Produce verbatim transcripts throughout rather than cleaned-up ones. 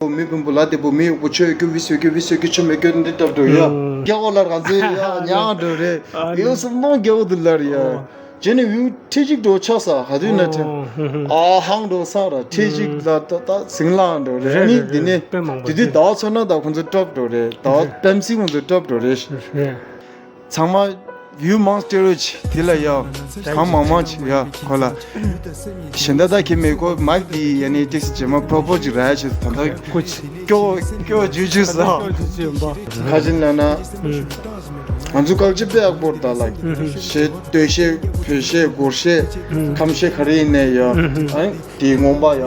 པོ་མི་བུམ་པོ་ལ་དེ་པོ་མི་གཡོག་པོ་ཆོས་སྐྱོ་བི་སོ་སྐྱོ་བི་སོ་སྐྱོ་ཆོ་མེ་སྐྱོ་འདི་ཏབ་འགྲོ་ཡ། ཨང་། རྒྱལ་པོ་ལ་རང་ཚེ་ཡ་ཉག་འགྲོ་རེད། ཨ་ཡོད་སུ་མནོ་རྒྱལ་པོ་འདི་ལར་ཡ། ཨོ། རྗེས་ནས་ཡུ་ཁྲི་གཅིག་འགྲོ་ཆགས་ས་ག་དུས་ན་ཁྲི། ཨོ། ཧུ་ཧུ། ཨ་ཧང་འགྲོ་ས་ར་ཁྲི་གཅིག་ལ་ད་ད་ཟིང་ལང་འགྲོ་རེད། རེད་ཨ་ནི་རེད་འདི་ནས་རེད། དཔེ་མང་པོ་དེ་དུས་རེད། ཟླ་བ་ཚོ་ན་ད་ཁོང་ཚོ་སྐྲབ་འགྲོ་རེད། ཟླ་བ་རེད། པེམ་སི་ཁོང་ཚོ་སྐྲབ་འགྲོ་རེད། རེད། ཚང་མ་ཡུ་མང་སྟེ་རོ་ཆི་དེ་ལ་ཡ་གང་མང་མང་ཆི་ཡ་ཁོ་ལ་གཞན་ད་ད་ཁྱེད་མེད་ཁོ་མའིག་དེ་ཡ་ནི་ཏིག་སི་ཇེ་མ་པོ་པོ་ཅིག་ར་ཡ་ཆི་ད་ད་ཀུ་ཅི། སྐྱོ་སྐྱོ་ཇུ་ཇུ་ས་ཀུ་ཅི་ཡོན་པ། ཁ་ཅིན་ལ་ན་ང་ཚོ་ཀལ་ཅར་དཔེ་ཡག་པོ་ད་ལ་ཤེས་སྟོད་ཤེས་བོད་ཤེས་སྒོར་ཤེས་ཁམས་ཤེས་ག་རེ་ཡིན་ནའི་ཡ་ཨ་དེ་ངོམ་པ་ཡ་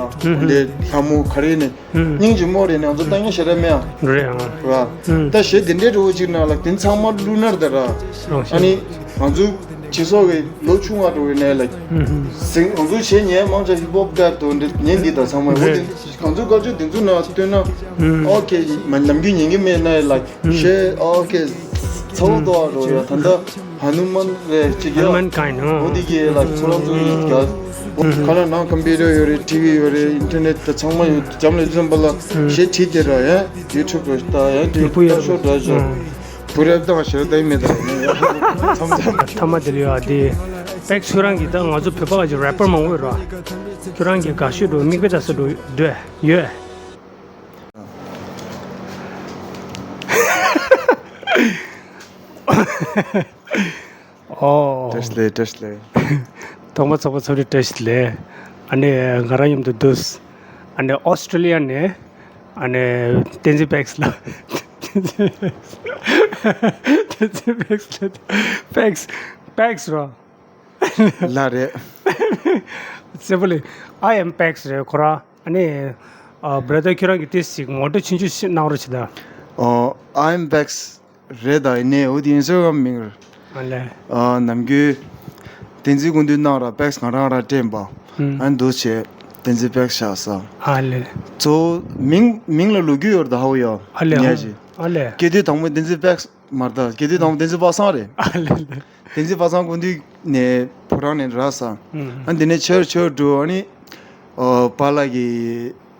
དེ་ལྷ་མོ་ག་རེ་ཡིན་ནའི། ཨུམ། སྙིང་རྗེ་མོ་རེད་ནས་ང་ཚོ་ལྟ་ངན་ཞེ་དྲག་མེད་ཨ། རེད་ཨང་། ར། ཨུམ། ད་གཞས་དེ་འདྲའི་འགྲོ་བོ་ཅིག་ནང་ལ་དེ་ཚང་མ་བླུ་ནར་ད་ར། རང་ཨ་ནི་ང་ཚོ་སྤྱི་ཚོགས་ཀྱི་ལོ་ཆུང་བ་འགྲོ་བའི་ནས་ལ་ཨུམ། ཟིང་ང་ཚོ་གཞས་ཉན་མང་ཆ་ཧིབ་ཧོབ་དགའ་དོན་འདི་ཉན་འདི་ད་ཚང་མ་འོ་རེད། དེ་ང་ཚོ་སྐད་ཆ་དེ་ཚོ་ནང་སྟོན་ན་ཨུམ། ཨོ་ཁེ་མ་ནམ་རྒྱུན་ཉན་གི་མེད་ན་ལ་ཨུམ། གཞས་ཨོ་ཁེ་ཚ་བོ་དོ་བ་འགྲོ་ཡ་ད་ལྟ། ཧ་ནུ་མན་རེད་ཅིག་ཡ། ཧ་ནུ་མན་གང་ཡིན་ནོ། འོ་དེ་གི་ལ་ཚོ་རང་ཚོ་ཡིན་ག་ཁ་ན་ནང་ཀམ་པུ་ཊར་ཡོད་རེད། ཊི་བི་ཡོད་རེད། ཨིན་ཊར་ནེཊ་ད་ཚང་མ་ཡོད། འཇམ་ལ་འཛོམས་པ་ལ་ཞེ་ཁྲིད་དེ་ར་ཡ་ཡུ་ཊུབ་ར་ད་ཡ་དེ་བུ་ཡ་ཤོ་འདྲ་ཞོ་བུ་རབ་དང་ཞེ་ད་མེད་ད་ཚང་ཚང་ཐ་མ་དེ་ལ་ཡོད་ཨ་དེ་པེག་ཁྱོད་རང་གི་ད་ང་ཚོ་བོད་པ་ག་ཅིག་རེ་པར་མང་པོ་ཡོད་ར། ཁྱོད་རང་གི་དགའ་ཤོས་འགྲོ་མིག་དཔེ་ལྟ་ས་འགྲོ་འདོད་ཡོད། ཨོ། བཀྲ་ཤིས་བདེ་ལེགས། བཀྲ་ཤིས་བདེ་ལེགས། ཐོག་མ་ཚོགས་པ་ཚོགས་རིགས་བཀྲ་ཤིས་བདེ་ལེགས། ཨ་ནི་ང་རང་མཉམ་དུ་འདུག་ཨ་ནི་ཨོ་སི་ཀྲི་ལི་ཡ་ནས་ཨ་ནི་བསྟན་འཛིན་པེག་སི་ལ། བསྟན་འཛིན་པེག་སི་ལ། པེག་སི་པེག་སི་རོ། ལ་རེད། སེ་པོ་ལི། I am Pex རེད་ཁོ་རང་། ཨ་ནི། ཨ་བྷ་ར་དར་ཁྱོད་རང་གི་ཏིས་ཅིག་ངོ་སྤྲོད་ཆུང་ཆུང་ཞིག་གནང་རོགས་བྱེད་ད། ཨོ། I am Pex རེད་ད་ཡིན་ནའི་འོ་དེ་ཨིན་སི་ཊ་གྷ་རམ་མིང་རེད། ཨ་ལེ། ཨ་ནམ་རྒྱུན། བསྟན་འཛིན་སྐུ་མདུན་གནང་ར་པེག་སི་ང་རང་ར་སྤྲད་པ། ཨུམ། ཨ་ནི་འདུག་བྱས། བསྟན་འཛིན་པེག་སི་བཞག་ས། ཨ་ལེ། གཙོ་བོ་མིང་མིང་ལ་ལོ་རྒྱུས་ཡོད་རེད་ད་ཧ་གོ་ཡ། ཨ་ལེ། ཉེ་ཅི། ཨ་ལེ། སྐྱེས་དུས་དང་པོ་བསྟན་འཛིན་པེག་སི་མ་རེད་ད། སྐྱེས་དུས་དང་པོ་བསྟན་འཛིན་པ་སངས་རེད། ཨ་ལེ་ལེ། བསྟན་འཛིན་པ་སངས་སྐུ་མདུན་ནས་ཕོ་བྲང་ནས་ར་ས། ཨུམ། ཨ་ནི་དེ་ནས་ཆེར་ཆེར་འགྲོ་ཨ་ནི། ཨ་པཱ་ལགས་ཀྱི་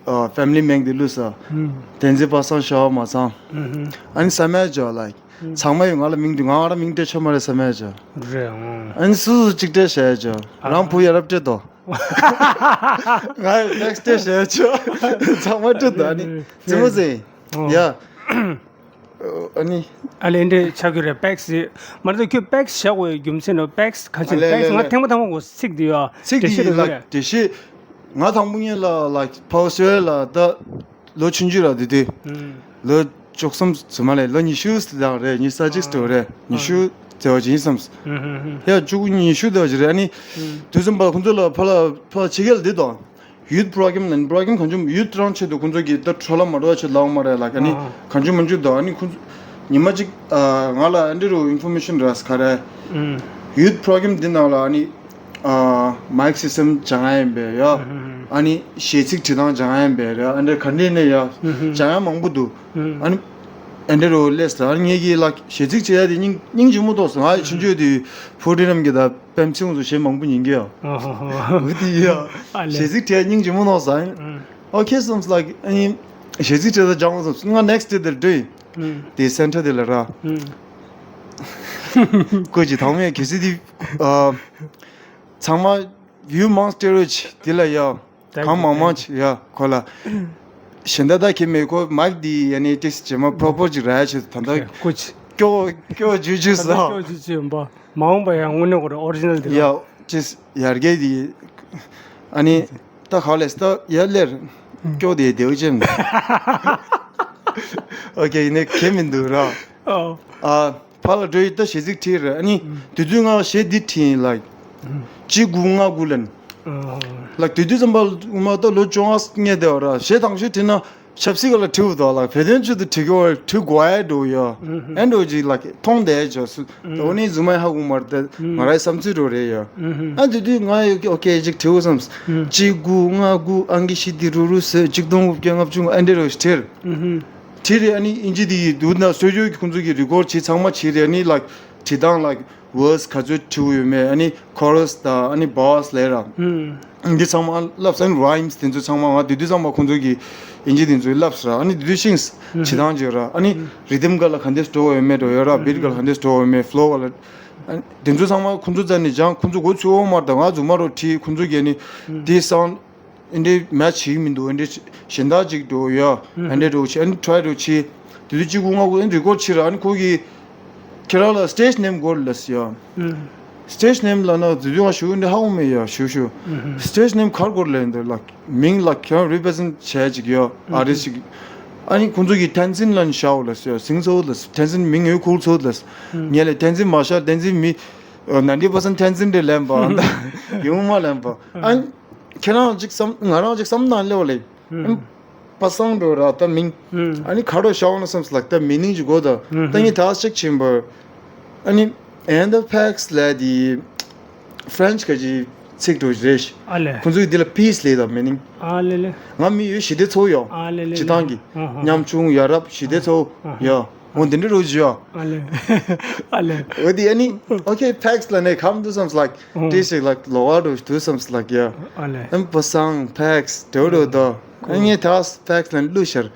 ཨ་ཕེ་མི་ལི་མིང་དེ་བླུགས་ས། ཨུམ། བསྟན་འཛིན་པ་སངས་ཤ་བ་མ་ཚང་། ཨུམ། ཨ་ནི་བསམ་ཡས་ཇོ་ལགས། ཨུམ། ཚང་མ་ཡོད་ང་ལ་མིང་དེ་ང་རང་མིང་སྤྲད་ཆོག་མ་རེད་བསམ་ཡས་ཇོ། རེད་ཨང་། ཨ་ནི་སུ་སུ་གཅིག་སྤྲད་བྱས་ཇོ། ཨ། རང་བུ་ཡ་རབས་སྤྲད་དོ། ང་ཡི་ནེག་སི་སྤྲད་བྱས་ཇོ། ཚང་མ་སྤྲད་དོ་ཨ་ནི། རེད་རེད། རྩེད་མོ་རྩེ། ཨོ། ཡ། ཨ་ནི། ཨ་ལེ་འདྲེ་ཆགས་ཀྱི་རེད་པེག་སི། མ་རེད་ཁྱོད་པེག་སི་བཞག་འོས་རྒྱུ་མཚན་ནོ་པེག་སི་ག་ཨ་ཅིག་ལེ་པེག་སི་ལེ་ང་ལེ། ཐེངས་མ་ཐེངས་མ་གོ་ཚིག་འདི་ཡོད། ཚིག་འདི་འགྲེལ་བཤད་ལ་རེད། འགྲེལ་བཤད། ང་དང་པོ་ཉིད་ལ་ལ་ཕའོ་སི་ལ་ད་ལོ་ཆུང་ཆུང་ར་དེ་དུས། ཨུམ། ལོ་བཅུ་གསུམ་ཙམ་མ་ལས་ལོ་ཉི་ཤུ་ལ་རེད་ཉི་ཤུ་རྩ་གཅིག་ཨ། ཙམ་རེད་ཉི་ཤུ་ཨ། ཙམ་བ་ཅིག་ཡིན་བསམ། ཨུམ་ཧུམ་ཧུམ། ཡ་བཅུ་དགུ་ཉི་ཤུ་ཙམ་བ་ཅིག་རེད་ཨ་ནི། ཨུམ། དུས་ཙམ་པ་ཁོང་ཚོ་ལ་ཕ་ལ་ཕ་ཕྱི་རྒྱལ་འདི་དང་། ཡུ་ཐི་པོ་རོ་གྷ་རམ་ལ་ནི་པོ་རོ་གྷ་རམ་གང་བྱུང་ཡུ་ཐི་རང་ཆེད་དུ་ཁོང་ཚོ་གིས་ད་འཕྲོ་བརླག་མ་འགྲོ་བ་ཆེད་ལའང་མ་རེད་ལ་ཀ་ནི་ཨ་ཨ། གང་བྱུང་མང་བྱུང་དང་ཨ་ནི་ཁོང་ཚོ་ཉི་མ་གཅིག་ཨ་ང་ལ་ཨ་འདྲི་རུ་ཨིན་ཕོར་མེ་ཤན་རག་ག་རེ། ཨུམ། ཡུ་ཐི་པོ་རོ་གྷ་རམ་འདི་ནང་ལ་ཨ་ནི་ཨ་མའིག་སི་སི་ཊམ་སྦྱང་ཡ་ཡིན་པས་ཡ། ཨུམ་ཨུམ། ཨ་ནི་གཞས་ཚིག་བྲིས་སྟངས་སྦྱང་ཡ་ཡིན་པས་ར་ཨ་འདྲ་ག་འདྲས་ནས་ཡ། ཨུམ་ཨུམ། སྦྱང་ཡ་མང་པོ་འདུག་ཨུམ། ཨ་ནི་ཨ་འདྲ་རུ་སླེབས་ལ་ཨ་ནི་ངེད་ཀྱིས་ལ་གཞས་ཚིག་བྱེད་ཡ་དེ་སྙིང་སྙིང་རྗེ་མོ་ཏོག་སོང་ང་ཡི་ཆུང་ཆུང་དེ་ཕོ་ཊི་རམ་གྱི་ད། པེམ་ཚིག་ཚོ་གཞས་མང་པོ་ཉན་གྱི་ཡོད། ཨོ་ཧོ་ཧོ། འུ་དེ་ཡ། ཨ་ལེ། གཞས་ཚིག་བྲིས་སྙིང་རྗེ་མོ་ནོག་ཟེར། ཨུམ། ཨོ་ཁེ་བསམས་ལ་ཨ་ནི་གཞས་ཚིག་བྲིས་ད་སྦྱང་བསམས་ང་ནེག་སི་ཊི་ཌེ་དེར་འགྲོ་ཡིན། ཨུམ། དེ་སེན་ཊར་དེ་ལ་ར། ཨུམ། ཀོ་ཅི་དང་མེད་གལ་སྲིད་དེ་ཨ་ཚང་མ་ཡུ་མང་སི་ཊི་རོ་ཆི་དེ་ལ་ཡ། གང་མང་མང་ཆེ་ཡ་ཁོ་ལ། གཞན་ད་ད་ཁྱེད་མེད་ཁོ་མའིག་འདི་ཡ་ནི་ཏིག་ཙམ་ཇེ་མ་པོ་པོ་ཅིག་རག་ཡ་ཆེད་དུ་ད་ལྟ་ཀོ་ཅི། སྐྱོ་སྐྱོ་ཇུ་ཇུ་ད་ལྟ་ས། སྐྱོ་ཇུ་ཇུ་ཡིན་པ། མ་འོངས་པ་ཡང་དངོས་གནས་ཁོ་ར་ཨོ་རི་ཇི་ནལ་དེ་ཡ་ར། ཅིས་ཡར་རྒྱས་དེ། ཨ་ནི་ད་ག་ལས་ད་ཡ་ལེར་སྐྱོ་དེ་དེའུ་ཅན། ཨོ་ཁེ་ཡིན་ནི་ཁེ་མི་འདུག་ར། ཨོ། ཨ། ཕར་ལ་འགྲོ་ཡི་ད་གཞས་ཚིག་བྲིས་རེད་ཨ་ནི། ཨུམ། དེ་དུས་ང་གཞས་འདི་བྲིས་ཡིན་ལགས། ཨུམ། གཅིག་དགུ་ལྔ་དགུ་ལན། ཨོ། ལགས་དེ་དུས་ཙམ་པ་ང་ད་ལོ་བཅོ་ལྔ་སྔས་དེ་བ་ར་གཞས་དང་ཤོས་བྲིས་ན་ཆབ་སྲིད་ཀ་ལ་བྲིས་འདུག་ལགས་བོད་དོན་ཆེད་དུ་བྲིས་དགོས་བྲིས་དགོས་ཡ་འགྲོ་ཡ། ཨུམ། ཨེ་འགྲོ་ཅིག་ལགས་མཐོང་བསྡད་ཅོག་སུ། ཨུམ། ད་འོ་ནི་རྫུན་མ་ཧ་གོ་མ་རེད་ད་ང་རའི་བསམ་ཚུལ་འགྲོ་རེད་ཡ། ཨུམ། ཨ་དེ་དུས་ང་ཨོ་ཁེ་ཅིག་བྲིས་འོ་བསམས། ཨུམ། གཅིག་དགུ་ལྔ་དགུ་ཨང་ཀི་བཞི་འདི་རུ་རུ་ཟེར་གཅིག་སྟོང་དགུ་བརྒྱ་ལྔ་བཅུ་ང་ཨེ་འདྲ་རོ་ཞིག་བྲིས། ཨུམ། བྲིས་རེད་ཨ་ནི་ཨིན་ཇི་དེ་ཡི་དུ་ན་སོ་ཡོ་གི་ཁོང་ཚོ་གི་རི་ཀོར་བྱས་ཚང་མ་བྱས་རེད་ཨ་ནི་ལགས་བྲིས་སྟངས་ལགས་ཝར་སི་ག་ཚོད་བྲིས་ཡོད་མེད་ཨ་ནི་ཁོ་ར་སི་དང་ཨ་ནི་བར་སི་ལས་ར། ཨུམ། འདི་ཚང་མ་ལབ་ས་ཨ་ནི་རའིམ་སི་དེ་ཚོ་ཚང་མ་ང་དེ་དུས་ཚང་མ་ཁོང་ཚོ་གི་ ཨིན་ཇི་དེ་ཚོའི་ལབ་ས་ར། ཨ་ནི་དེ་དུས་ཤིང་བྱེད་སྟངས་ཅིག་ཡོད་ར། ཨ་ནི་རི་དམ་ག་ལ་ག་འདྲས་འགྲོ་བ་ཡོད་མེད་འགྲོ་ཡོད་ར། བིཊ་ག་ལ་ག་འདྲས་འགྲོ་བ་ཡོད་མེད། ཕློ་ག་ལ། ཨ་ནི་དེ་ཚོ་ཚང་མ་ཁོང་ཚོ་རྩ་ནས་སྦྱང་། ཁོང་ཚོ་མགོ་ཚོས་འོང་མ་རེད། ད་ང་རྫུན་མ་རོ་ཁྲིད། ཁོང་ཚོ་གིས་ནི་དེ་སང་ཨེ་འདྲས་མེ་ཆི་བྱེད་ཀྱི་མི་འདུག་ཨེ་འདྲས་གཞན་དག་ཅིག་འགྲོ་ཡ། ཨེ་འདྲས་འགྲོ་ཆི། ཨ་ནི་ཊི་རའི་འགྲོ་ཆི། དེ་དུས་གཅིག་པུ་ང་ཁོ་ཨེ་རི་ཀོཌ་བྱེད་ར། ཨ་ནི་ཁོ་གིས་ཁྱེད་རང་ལ་སི་ཊེ་ཇི་ནེམ་དགོས་ལབ་ཡ། སི་ཊེ་ཇི་ནེམ་ལབ་ན་དེ་དུས་ང་ཞུ་འདི་ཧ་གོ་མེད་ཡ། ཞུ་ཞུ། སི་ཊེ་ཇི་ནེམ་ག་རེ་དགོས་ལབ་འདི་ལ། མིང་ལ་ཁྱེད་རང་རི་པི་རི་ཛེན་ཊི་བྱས་ཅིག་ཡ། ཨ་རི་ཅིག། ཨ་ནི་ཁོང་ཚོ་གིས་བསྟན་འཛིན་ལབ་ནས་བཞག་ལབ་ཡ། སིང་ཚོ་ལབ། བསྟན་འཛིན་མིང་ཡོད་ཁུལ་ཚོ་ལབ། ངས་ལབ་བསྟན་འཛིན་མ་བཞག་བསྟན་འཛིན་མི་ནའིན་ཊི་པར་སེན་ཊི་བསྟན་འཛིན་རེད་ལབ་པ། ད་ཡོང་མ་ལབ་པ། ཨ་ནི་ཁྱེད་རང་ཅིག་བསམ། ང་རང་ཅིག་བསམ་སྟངས་ལེའོ་ལེ། ཨ་ནི་པ་སངས་འགྲོ་ར་ད་མིང་། ཨ་ནི་ག་རེ་བཞག་ན་བསམ་སོང་ལགས། ད་མི་ནིང་ཅིག་དགོས་ད། ད་ངས་ད་ཅིག་ཕྱིན་པ། ཨ་ནི་ཨེན་ད་ཕེག་སི་ལབ་དེ་ཕ་རེན་ཆི་ག་ཅིག་ཚིག་འགྲོ་རེད། ཨ་ལེ། ཁོང་ཚོས་འདི་ལ་པིས་ལབ་ད་མི་ནིང་། ཨ་ལེ་ལེ། ང་མི་ཡོད་ཞི་བདེ་འཚོལ་ཡོང་། ཨ་ལེ་ལེ། སྤྱི་བཏང་གི་ཨ་ཧ། ཉམ་ཆུང་ཡ་རབས་ཞི་བདེ་འཚོལ་ཡོང་། འོ་འདི་འདྲ་རུ་བརྗོད་ཡ། ཨ་ལེ། ཨ་ལེ། འོ་དེ་ཨ་ནི་ཨོ་ཁེ་ཕེག་སི་ལབ་ནས་ཁམས་དུ་བསམ་སོང་ལགས། ཏི་ཞིག་ལགས་ལོག་པ་འགྲོ་དུ་བསམ་སོང་ལགས་ཡ། ཨ་ལེ། ཨ་ནི་པ་སངས་ཕེག་སི་དེ་འདྲ་ད། ཨ་ངས་ད་ཕེག་སི་ལབ་བླུགས་ཤར།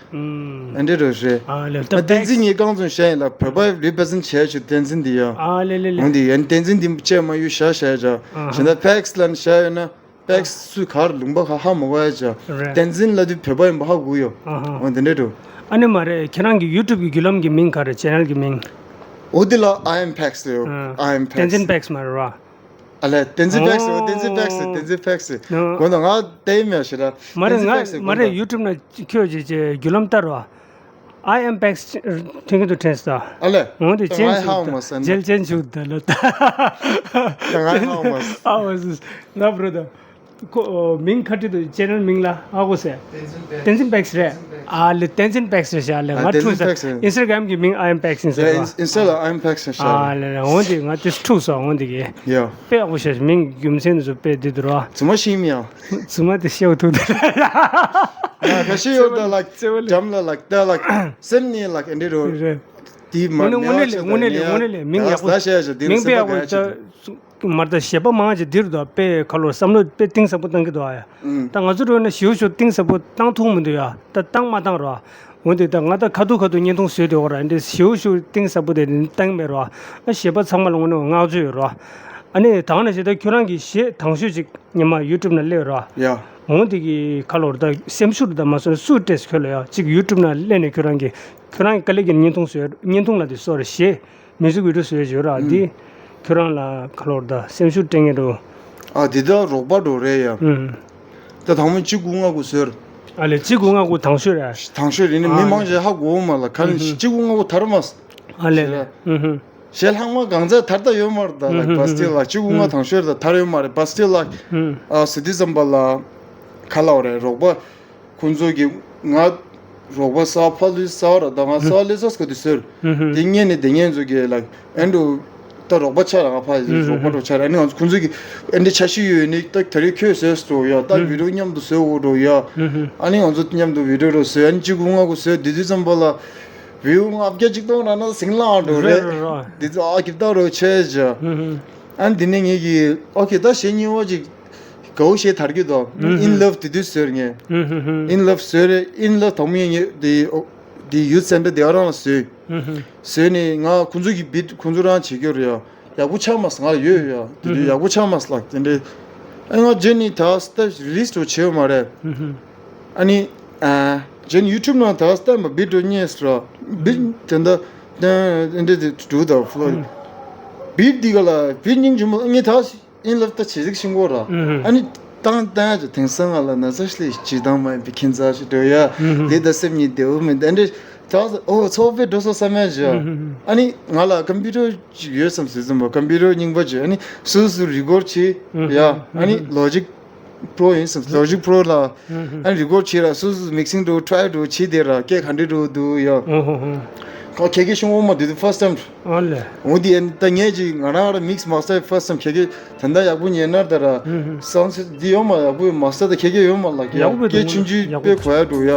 ཨ་འདྲ་རུ་རེད། ཨ་ལེ། ད་བསྟན་འཛིན་ངས་རྐང་བཙུགས་བཤད་ཡིན་ལ། བོད་པ་རི་པི་རི་ཛེན་ཊི་བྱས་ཆུ་བསྟན་འཛིན་འདི་ཡ། ཨ་ལེ་ལེ་ལེ། འོ་འདི་ཡན་བསྟན་འཛིན་འདི་བཅས་མ་ཡུལ་བཞག་བཤད་བྱ། ཨ་ཧ། གཞན་ད་ཕེག་སི་ལབ་བཤད་ཡོད་ན། ཕེག་སི་སུས་ག་རེ་ལུང་པ་ག་ཧ་མ་གོ་ཡ་བྱ། རེད། བསྟན་འཛིན་ལབ་དུས་བོད་པ་ཡིན་པ་ཧ་གོ་ཡོད། ཨ་ཧ། འོ་འདི་འདྲ་འགྲོ། ཨ་ནི་མ་རེད། ཁྱེད་རང་གི་ཡུ་ཊུབ་གི་བརྒྱུད་ལམ་གྱི་མིང་ག་རེ། ཅེ་ནལ་གྱི་མིང་། འོ་འདི་ལ་ཨའི་ཨེམ་ཕེག་སི་ཡོད། ཨ། ཨའི་ཨེམ་ཕེག་སི། བསྟན་འཛིན་ཕེག་སི་མ་རེད་བ། ཨ་ལས། བསྟན་འཛིན་ཕེག་སི། ཨོ། བསྟན་འཛིན་ཕེག་སི། བསྟན་འཛིན་ཕེག་སི། ཨོ། དགོངས་དག་ང་བལྟས་མེད་ཞེ་ད། མ་རེད། བསྟན་འཛིན་ཕེག་སི། ང་མ་རེད། དགོངས་དག་ཡུ་ཊུབ་ན་ཁྱོད་ཀྱི་ཀྱི་བརྒྱུད་ལམ་ལྟར་བ། ཨའི་ཨེམ་ཕེག་སི་ཐོན་གྱི་འདུག་དྲན་སོང་། ཨ་ལས། འོ་དེ་ད་ཅན་ང་ཧ་གོ་མ་སོང་ན། ཅན་ཅན་ཆུ་ད་ལ་ད། ད་ང་ཧ་གོ་མ་སོང་། ཨ་འོ་སི་ན་བུ་རོ་ད། ཁོ་མིང་ཁ་ཁྲིད་དུ་ཅེ་ནལ་མིང་ལ་ཧ་གོ་སེ། བསྟན་འཛིན་ཕེག་སི། བསྟན་འཛིན་ཕེག་སི་རེད། ཨ་ལེ། བསྟན་འཛིན་ཕེག་སི་རེད་ཤག་ལེ། ང་འཁྲུག་སོང་། ཨིན་སི་ཊ་གྷ་རམ་གྱི་མིང་ཨའི་ཨེམ་ཕེག་སི་ཡིན་ཟེར་བ། ཨིན་སི་ཊ་ལ་ཨའི་ཨེམ་ཕེག་སི་ཤག་ལེ། ཨ་ལེ་ལེ། འོ་དེ་ང་དེ་འཁྲུག་སོང་། འོ་དེ་གི་ཡ། དཔེ་ཡག་པོ་ཤག་མིང་རྒྱུ་མཚན་དེ་ཚོ་དཔེ་བདེ་འདུག་ར། རྫུན་མ་ཤེས་མི་ཡ། རྫུན་མ་དེ་ཤེས་ཐུབ་འདུག་ཡ། ཁ་ཤས་ཡོད་ད་ལགས། རྩེ་བ་ལ། འགྲམ་ལ་ལགས། ད་ལགས་སེམས་ནས་ལགས་ཨེ་འདྲ་རོ། རེད། དེ་མ་དངོས་གནས་དངོས་གནས་ལས་དངོས་གནས་ལས་མིང་ཡག་པོ། མིང་དཔེ་ཡག་པོ་ད། མར་ད་གཞས་པ་མང་ཆེ་འདིར་དུ་དཔེ་ཁ་ལོ་བསམ་བློ་དཔེ་གཏིང་ཟབ་པོ་བཏང་གི་འདུག་ཨ་ཡ། ད་ང་ཚོ་འགྲོ་ན་ཞེའུ་ཞུ་གཏིང་ཟབ་པོ་བཏང་ཐུབ་མི་འདུག་ཡ། ད་བཏང་མ་བཏང་རོ། འོན་ཏེ་ད་ང་ད་ཁ་ཐུག་ཁ་ཐུག་བརྙན་ཐུང་བཟོས་ཏེ་འོ་ར་འདི་ཞེའུ་ཞུ་གཏིང་ཟབ་པོ་དེ་བཏང་མེད་རོ། ཨ་གཞས་པ་ཚང་མ་ལ་དངོས་གནས་བསྔགས་བརྗོད་ཡོད་རོ། ཨ་ནི་དང་ན་ཞེ་ད་ཁྱོད་རང་གི་གཞས་དང་ཤོས་ཅིག་ཉི་མ་ཡུ་ཊུབ་ན་སླེབས་རོ། ཡ། འོན་ཏེ་གི་ཁ་ལོར་ད་སེམས་ཤུགས་ད་མ་སོང་སུ་སྤྲད་ཁྱོད་ལ་ཡ་ཅིག་ཡུ་ཊུབ་ན་སླེབས་ནས་ཁྱོད་རང་གི་ཁྱོད་རང་གི་དཀའ་ལས་ཀྱི་བརྙན་ཐུང་བཟོས་བརྙན་ཐུང་ལ་དེ་སོ་རེ་གཞས། མིའུ་ཟིག་བི་ཌི་ཡོ་བཟོས་བྱོས་ར། ཨུམ། འདི་ཁྱོད་རང་ལ་ཁ་ལོར་ད་སེམས་ཤུགས་སྤྲད་ངེས་འགྲོ། ཨ་འདི་ད་རོགས་པ་འགྲོ་རེད་ཡ། ཨུམ། ད་དང་པོ་གཅིག་དགུ་ལྔ་དགུ་ཟེར། ཨ་ལེ། གཅིག་དགུ་ལྔ་དགུ་དང་ཤོས་ར། དང་ཤོས་རེད་ནི། ཨ་མི་མང་ཆེ་ཧ་གོ་མ་ལ་ཁ་ལ། ཨུམ། གཅིག་དགུ་ལྔ་དགུ་དར་མ། ཨ་ལེ་ལེ། ཨུམ། གཞས་ལྷག་མ་གང་ཚ་དར་ད་ཡོད་མ་རེད་ད་ལགས། ཨུམ། བ་སྟི་ལ་གཅིག་དགུ་ལྔ་ཨུམ། དང་ཤོས་རེད་ད་དར་ཡོད་མ་རེད། བ་སྟི་ལ། ཨུམ། ཨ་སི་ཏི་ཙམ་པ་ལ་ཁ་ལ་བ་རེད་རོགས་པ། ཁོང་ཚོ་གིས་ང་རོགས་པ་གསར་པ་ཕ་ལུས་གསར་པ་ར་ད་ང་གསར་པ་སླེབས་ས་སྐོར་དུ་ཟེར། དེ་ངས་ནི་དེ་ངས་ཚོ་གིས་ལགས་ཨེ་འགྲོ། ད་རོགས་པ་ཆགས་ར་ང་ཕ་རོགས་པ་འགྲོ་ཆགས་ར། ཨ་ནི་ང་ཚོ་ཁོང་ཚོ་གིས་ཨེ་འདྲ་འཆར་གཞི་ཡོད་ནི་ད་དེ་རིང་ཁྱོད་བཟོས་སོ་ཡ། ད་བི་ཌི་ཡོ་མཉམ་དུ་བཟོས་འོ་འགྲོ་ཡ། ཨ་ནི་ང་ཚོ་མཉམ་དུ་བི་ཌི་ཡོ་རོ་བཟོས། ཨ་ནི་གཅིག་དགུ་ལྔ་དགུ་བཟོས་དེ་དུས་ཙམ་པ་ལ་བིའུ་ལྔ་བརྒྱ་གཅིག་སྟོང་ར་ན་ཟིང་ལངས་འགྲོ་རེད། རེད་རེད་རེད། དེ་ཚོ་ཨ་ཁྱབ་བདག་རོ་ཆེ་ཆེ། ཨ་ནི་དེ་ནས་ངས་ཀྱིས་ཨོ་ཁེ་ད་གཞས་རྙིང་བ་ཅིག་དགའ་བོ་ཞེ་དར་གྱི་འདུག་ཨུ་ཧུ། In Love དེ་དུས་བཟོས་ངས། ཨུ་ཧུ་ཧུ། In Love བཟོས་རེད། In Love དང་པོ་ངས་དེ་དེ་ཡུ་ཐི་སེན་ཊར་དེ་ག་རང་ལ་བཟོས། ཨུ་ཧུ། བཟོས་ནས་ང་ཁོང་ཚོ་གི་བིཊ་ཁོང་ཚོ་རང་བྱེད་རྒྱུ་རེད་ཡ། ཡག་པོ་ཆགས་མ་སོང་ང་ཡོད་ཡ། དེ་དུས་ཡག་པོ་ཆགས་མ་སོང་ལགས་དེ་འདྲའི། ཨ་ང་རྗེས་ནས་ད་སྟབས་རི་ལི་སི་འགྲོ་བྱས་ཡོད་མ་རེད། ཨུ་ཧུ། ཨ་ནི་ཨ་རྗེས་ནས་ཡུ་ཊུབ་ནང་ད་སྟབས་མ་བིཊ་འགྲོ་རྙེད་སོང་ར། བིཊ་དེ་འདྲ་དེ་འདྲ་དེ་འགྲོ་ད་ཕོ་ལོ། བིཊ་འདི་ག་ལ་བིཊ་སྙིང་རྗེ་མོ་ངས་ད། In Love ད་བྱེད་ཟིག་ཤིང་གོ་ར། ཨུ་ཧུ། ཨ་ནི་བཏང་བཏང་ཡ་ཅིག་དེང་སང་ང་ལ་ན་ཚ་ཤི་ལི་ཇི་དང་མ་ཡིན་པའི་ཁྱིམ་ཚང་ཞིག་འགྲོ་ཡ། ཨུ་ཧུ། ལས་ད་སེམས་ཉིད་བདེ་བོ་མིན་ད་འདྲེ་ད་ཨོ་ཚོགས་པའི་འགྲོ་སོ་བསམ་ཡ་ཅིག་ཨུ་ཧུ། ཨ་ནི་ང་ལ་ཀམ་པུ་ཊར་ཅིག་ཡོད་བསམ་ཟེར་ཙམ་པ་ཀམ་པུ་ཊར་རྙིང་པ་ཅིག་ཨ་ནི་སོ་སོ་རི་ཀོཌ་བྱེད་ཡ། ཨུ་ཧུ། ཨ་ནི་ལོ་ཇིག་པྲོ་ཡིན་བསམ་ལོ་ཇིག་པྲོ་ལ། ཨ་ནི་རི་ཀོཌ་བྱེད་ར་སོ་སོ་མིག་སིང་འགྲོ་ཊ་རའི་འགྲོ་བྱེད་དེ་ར་སྐད་ག་འདྲེ་འགྲོ་འདུག་ཡ། ཁ་ཁེ་ཁེ་ཤོང་འོ་མ་དུས་དུ་ཕར་སི་ཊའིམ། ཨ་ལེ། འོ་དེ་ད་ངས་ཅིག་ང་རང་ར་མིག་སི་མ་སི་ཊར་ཕར་སི་ཊའིམ་ཁེ་ཁེ་ད་ལྟ་ཡག་པོ་ཉན་ན་ད་ར་སང་སི་འདི་ཡོད་མ་ཡག་པོ་མ་སི་ཊར་ད་ཁེ་ཁེ་ཡོད་མ་ལགས་ཡག་པོ་སྐད་ཆུང་ཆུང་དཔེ་གོ་ཡ་འགྲོ་ཡ།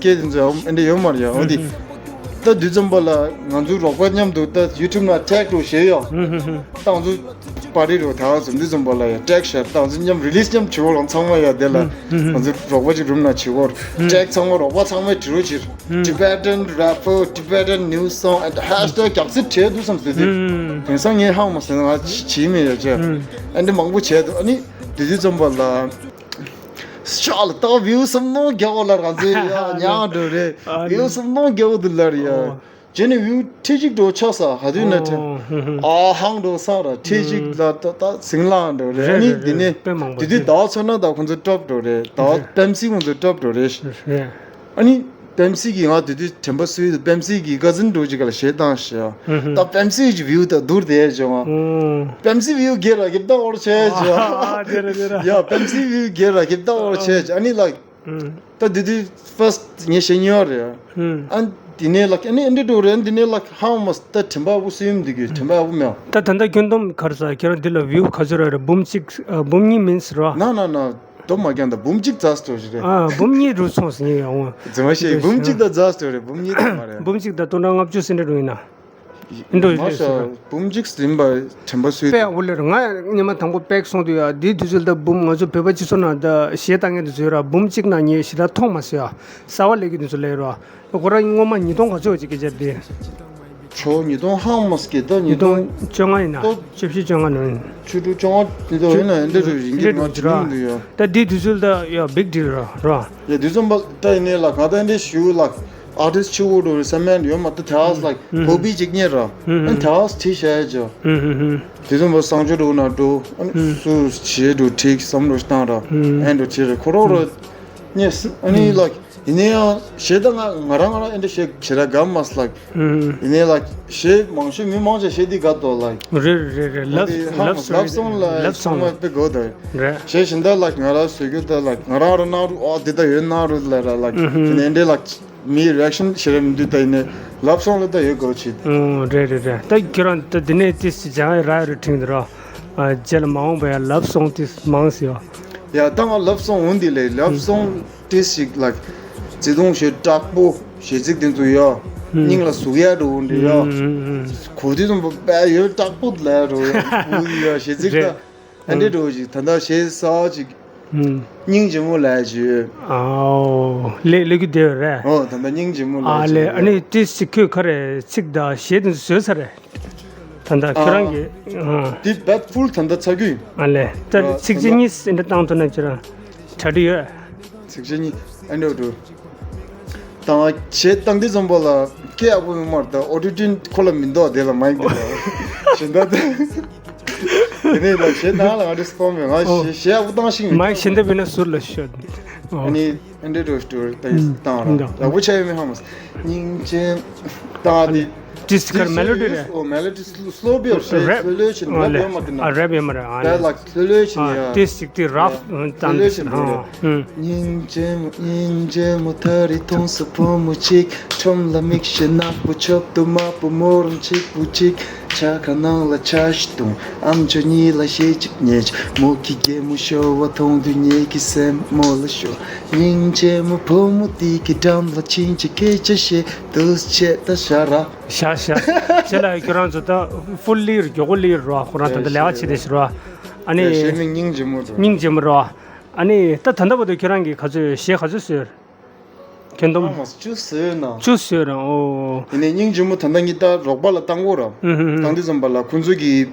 སྐད་དེ་ཚོ་ཡག་པོ་འདྲ་ཡོད་མ་རེད་ཡ། འོ་དེ་ད་དུས་ཙམ་པ་ལ་ང་ཚོ་རོགས་པ་མཉམ་དུ་ད་ཡུ་ཊུབ་ན་ཊེག་འགྲོ་བྱེད་ཡ། ད་ང་ཚོ། པར་རིས་རོ་ད་ཟུམ་འདི་ཟུམ་པ་ལ་ཡ་ཀྲེག་ཤར་ད་ཟུམ་མཉམ་རི་ལིས་མཉམ་བྱེད་འོ་ལང་ཚང་མ་ཡ་དེ་ལ་ང་ཚོ་རོགས་པ་ཅིག་རུམ་ན་བྱེད་འོ་ཀྲེག་ཚང་མ་རོགས་པ་ཚང་མས་བྲིས་རོ་ཕྱིར་Tibetan rapper, Tibetan new song and hashtag རྒྱག་རྩིས་བྲིས་འདུག་བསམ་དུས་དེ། དེང་སང་ངས་ཧང་མ་ཟེར་ན་ང་བྱིས་མེད་ཡ་ཅེ། ཨ་འདི་མང་པོ་བྱས་འདུག་ཨ་ནི་དེ་དུས་ཙམ་པ་ལ་ཤག་ལ་ཏག་བིའུ་སུམ་སྟོང་རྒྱག་འོ་ལ་རང་ཚོའི་ཡ་ཉག་འགྲོ་རེད། བིའུ་སུམ་སྟོང་རྒྱག་འོ་འདུག་ལ་རེད་ཡ། རྗེས་ནས་བིའུ་ཁྲི་གཅིག་འགྲོ་ཆགས་ས་ཧ་དུས་ན་ཁྲི། ཨ་ཧང་འགྲོ་སང་ར་ཁྲི་གཅིག་ལ་ཏག་ཏག་ཟིང་ལང་འགྲོ་རེད། ཨ་ནི་དེ་ནས་དེ་དུས་ཟླ་བ་ཚོ་ན་ད་ཁོང་ཚོ་སྐྲོབ་འགྲོ་རེད། ཟླ་བ་པེམ་སི་ཁོང་ཚོ་སྐྲོབ་འགྲོ་རེད། ཨ་ནི་པེམ་སི་གིས་ང་དེ་དུས་དྲན་པ་གསོས་ཡོད། པེམ་སི་གིས་ཀ་ཛིན་འགྲོ་ཅིག་ག་ལ་ཞེ་བཏང་ཞེ། ད་པེམ་སི་གི་བིའུ་ད་བསྡུར་དེ་བྱུང་། པེམ་སི་བིའུ་སྒེར་ར་གིབ་ད་འོར་ཆེ་ཅེ། ཡ་པེམ་སི་བིའུ་སྒེར་ར་གིབ་ད་འོར་ཆེ་ཅེ། ཨ་ནི་ལ་ད་དེ་དུས་ཕར་སི་ངས་ཤེས་ཉོ་རེད། ཨ་དེ་ནས་ལ་ཨ་ནི་ཨ་འདྲི་འགྲོ་རེད། ཨ་དེ་ནས་ལ་ཧང་མ་ད་དྲན་པ་བུ་སུ་ཡིན་འདི་གི་དྲན་པ་བུ་མེད། ད་ད་ལྟ་ཁྱོན་བསྡོམས་ག་རེ་ཟ། ཁྱེད་རང་འདི་ལ་བིའུ་ག་ཚོད་རག་རེད། འབུམ་གཅིག་ཨ་འབུམ་གཉིས་མིན་ཟེར་བ། ན་ན་ན། དོ་མ་ཀྱང་ད་འབུམ་གཅིག་རྩ་སྤྲོ་ཞིག་རེད། ཨ་འབུམ་གཉིས་རུ་ཚོང་ཟིན་ཡོང་བ། རྫུན་མ་བཤད། འབུམ་གཅིག་ད་རྩ་སྤྲོ་རེད། འབུམ་གཉིས་ད་མ་རེད། འབུམ་གཅིག་ད་སྟོང་ཕྲག་ལྔ་བཅུ་ཟིན་འདྲ་རུ་ཡིན་ན། འདྲ་མ་རེད་ཤག་ཟེར། འབུམ་གཅིག་ཟིན་པ་དྲན་པ་སུས་པས་འོ་ལེར་ང་སྔོན་མ་དང་པོ་པེག་སོང་དུས་ཡ་འདི་དུས་ཚོད་ད་འབུམ་ང་ཚོ་བོད་པ་སྤྱི་ཚོགས་ནང་ད་གཞས་བཏང་མཁན་དུས་ཚོད་ར་འབུམ་གཅིག་ན་ངས་ཞེ་དྲག་མཐོང་མ་སོང་ཡ། གསར་བ་ལས་ཀྱི་དུས་ཚོད་ལས་ར། ཁོ་རང་སྔོན་མ་ཉིས་སྟོང་ག་ཚོད་ཅིག་སྐད་ཆ་དེ། ཆོ་ཉིས་སྟོང་ཧང་མ་སྐད་ད་ཉིས་ཉིས་སྟོང་སྟོང་བཅོ་ལྔ་ཡིན་ན། ཏོ་བཅུ་བཞི་བཅོ་ལྔ་ནང་ཡིན། བཅུ་དྲུག་བཅོ་ལྔ་དེ་ཚོ་ཡིན་ན་འདི་འདྲ་རུ་ཡིན་གྱི་མ་འགྲིག་འདུག་ཡ། ད་འདི་དུས་ཚོད་ད་ཡ་བིག་ཌིལ་ར་ར། ཡ་དུས་ཚོད་པ་ད་ཡིན་ནའི་ལ་ག་ད་འདི་ཞུ་ལ་ཨར་ཊིསི་ཆུ་བོ་འགྲོ་རེད་བསམ་ཡ་ཡོད་མ་ད་ད་ཨ་ལ་ཧོ་བི་ཅིག་རྙེད་ར། ཨ་ད་ཨ་ཁྲིད་བྱ་ཡ་ཅོ། དུས་ཚོད་པ་གསང་སྤྱོད་འགྲོ་ན་འགྲོ། ཨ་ནི་སུ་བྱེད་འགྲོ་ཁྲིད་བསམ་བློ་བཏང་ར། ཨ་འགྲོ་ཁྲིད་ར་ཁོ་རོ་རོ། རྙེད་ཨ་ནི་ལ། ཡིན་ནའི་ཡང་གཞས་ད་ང་ང་རང་ང་རང་ཨེ་འདྲ་གཞས་ཞེ་དྲག་དགའ་མ་སོང་ལགས། ཡིན་ནའི་ལགས་གཞས་མང་ཤོས་མི་མང་ཆེ་གཞས་འདི་དགའ་འདུག་ལགས། རེད་རེད་རེད། ལབ་འདི་ཧ་ལབ་མ་སི་ཊོ་རི་ལབ་སོང་ལ་ལབ་ཚང་སོང་མ་ལ་དཔེ་དགའ་འདུག་རེད། གཞས་གཞན་དག་ལགས་ང་རང་བཟོ་རྒྱུ་ད་ལགས་ང་རང་རང་གནང་རུ་ཨོ་འདི་ད་ཡོད་གནང་རུ་ལ་ར་ལགས་ཡིན་ནའི་འདྲའི་ལགས་མིའི་རི་ཨེག་ཤན་ཞེ་དྲག་མི་འདུག་ད་ཡིན་ནའི་ལབ་སོང་ལ་ད་ཡོད་དགའ་བྱེད། ཨོ་རེད་རེད་རེད། ད་ཁྱོད་རང་ད་འདི་ནས་ཏིས་སི་ཇང་ཨེ་ར་ཡོད་རེད་དྲིང་འདི་ར། རྗེས་ལ་མ་འོངས་པ་ཡང་ལབ་སོང་ཏིས་མང་སི་ཡོ། ཡ་ད་ང་ལབ་སོང་འོང་འདི་ལས་ལབ་སོང་། ཏིས་ཞིག་ལ། བརྩེ་དུང་ཞེ་དྲག་པོ་ཞེ་ཚིག་དེ་ཚོ་ཡོད། སྙིང་ལ་ཟུག་ཡ་འགྲོ་འདྲི་ཡོད། གོ་དུས་ཙམ་པ་དཔེ་ཡོད་དྲག་པོ་ལ་འགྲོ་ཡོད། གོ་ཡ་ཞེ་ཚིག་ད། ཨ་འདྲེ་འགྲོ་ཅིག་ད་ལྟ་ཞེ་ས་ཅིག་སྙིང་རྗེ་མོ་ལ་ཞུ། ཨའོ། ལེ་ལེ་གི་དེ་རེད། ཨོ་ད་ལྟ་སྙིང་རྗེ་མོ་ལ་ཨ་ཞུ། ལེ་ཨ་ནི་ཏིས་ཞིག་ཁོས་ཁ་རེ་ཚིག་ད་ཞེ་དེ་ཚོ་བཟོས་ས་རེད། ད་ལྟ་ཁྱོད་རང་གི་ཨ། འདི་བད་ཕུལ་ད་ལྟ་ཚ་རྒྱུས། ཨ་ལས་ད་ཨ་ཚིག་ད་གཅིག་ལྟ་གཉིས་ཟིན་འདྲ་བཏང་ཐུབ་ན་ཁྱོད་རང་གྲ་སྒྲིག་ཡོད། ཚིག་གཅིག་གཉིས་ཨ་འདྲ་འགྲོ། ད་ང་བྱེད་སྟངས་འདི་ཙམ་པ་ལ་སྐད་ཡག་པོ་མི་མར་ད་ཨོ་ཊོ་ཊུན་ཁོ་ལ་མི་འདུག་དེ་ལ་མའིག་འདི་ལ་གཞན་ད་ད་དེ་ནས་ལ་བྱེད་སྟངས་ལ་ང་འདྲ་སྤོ་མེད་ང་ཨོ་གཞས་གཞས་ཡག་པོ་བཏང་ཤིང་མི་མའིག་གཞན་ད་བེད་ན་ཟུར་ལ་ཤོད། ཨོ། ཨ་ནི་ཨ་འདྲ་འགྲོ་འགྲོ་ད་ཡིན་བཏང་ར་ཡག་པོ་ཆགས་ཡོད་མི་ཧ་མ་སྙིང་རྗེ་ད་དེ། ཏིས་ཀར་མེ་ལོ་ཌི་རེད། ཨོ་མེ་ལོ་ཌི་སི་ལོ་སི་ལོ་བི་ཡོད་ཤེས། རེབ་སི་ལོ་ཡོད་ཤེས་ཨ་རེབ་ལེ་ཡོད་མ་དེ་ན། ཨ་རེབ་ཡོད་མ་རེད། ཨ་ད་ལེ་ལགས་སི་ལོ་ཡོད་ཤེས་ཨ་ཡ། ཏིས་ཅིག་ཏི་རབ་ཨ་ཏི་སི་ལོ་ཡོད་ཤེས་ནི་རེད། ཨ་སྙིང་རྗེ་མོ་སྙིང་རྗེ་མོ་ད་རེས་མཐོང་སོང་བུ་མོ་གཅིག་ཁྲོམ་ལ་མིག་ཤེལ་ནག་པོ་ཆོབ་ཏུ་དམར་པོ་མོ་རང་གཅིག་པུ་གཅིག་ཆ་ཁ་ནང་ལ་ཆ་ཞིག་བཏུང་ཨམ་ཅོག་གཉིས་ལ་ཞེ་གཅིག་ཉེ་ཆ་མོ་གི་གད་མོ་ཤོར་བ་མཐོང་དུས་ངེད་ཀྱི་སེམས་མོ་ལ་ཤོར། སྙིང་རྗེ་མོ་བུ་མོ་དེ་གི་འགྲམ་ལ་ཕྱིན་ཅི་སྐད་ཆ་བཤད་དུས་ཆད་ད་ཤ་ར། ཤ་ཤ། ཁྱེད་ལ་ཁྱོད་རང་ཚོ་ད་ཧྥུལ་ལི་རུ་མགྱོགས་པོ་ལི་རུ་ཁོ་རང་ད་ལྟ་ལས་ཀ་བྱེད་དེ་ཤི་རུ། ཨ་ནི། ཞེ་མི་སྙིང་རྗེ་མོ་རུ། སྙིང་རྗེ་མོ་རུ། ཨ་ནི་ད་ད་ལྟ་བར་དུ་ཁྱོད་རང་གིས་ག་ཚོད་གཞས་ག་ཚོད་བཟོས། ཁྱོན་བསྡོམས། ཨ་མ་བཅུ་བཟོས་ན། བཅུ་བཟོས་ར་ཨོ། ཡིན་ནའི་སྙིང་རྗེ་མོ་ད་ལྟ་ངས་ད་རོགས་པ་ལ་བཏང་གོ་ར། ཨུ་ཧུ་ཧུ། བཏང་དུས་ཙམ་པ་ལ་ཁོང་ཚོ་གིས།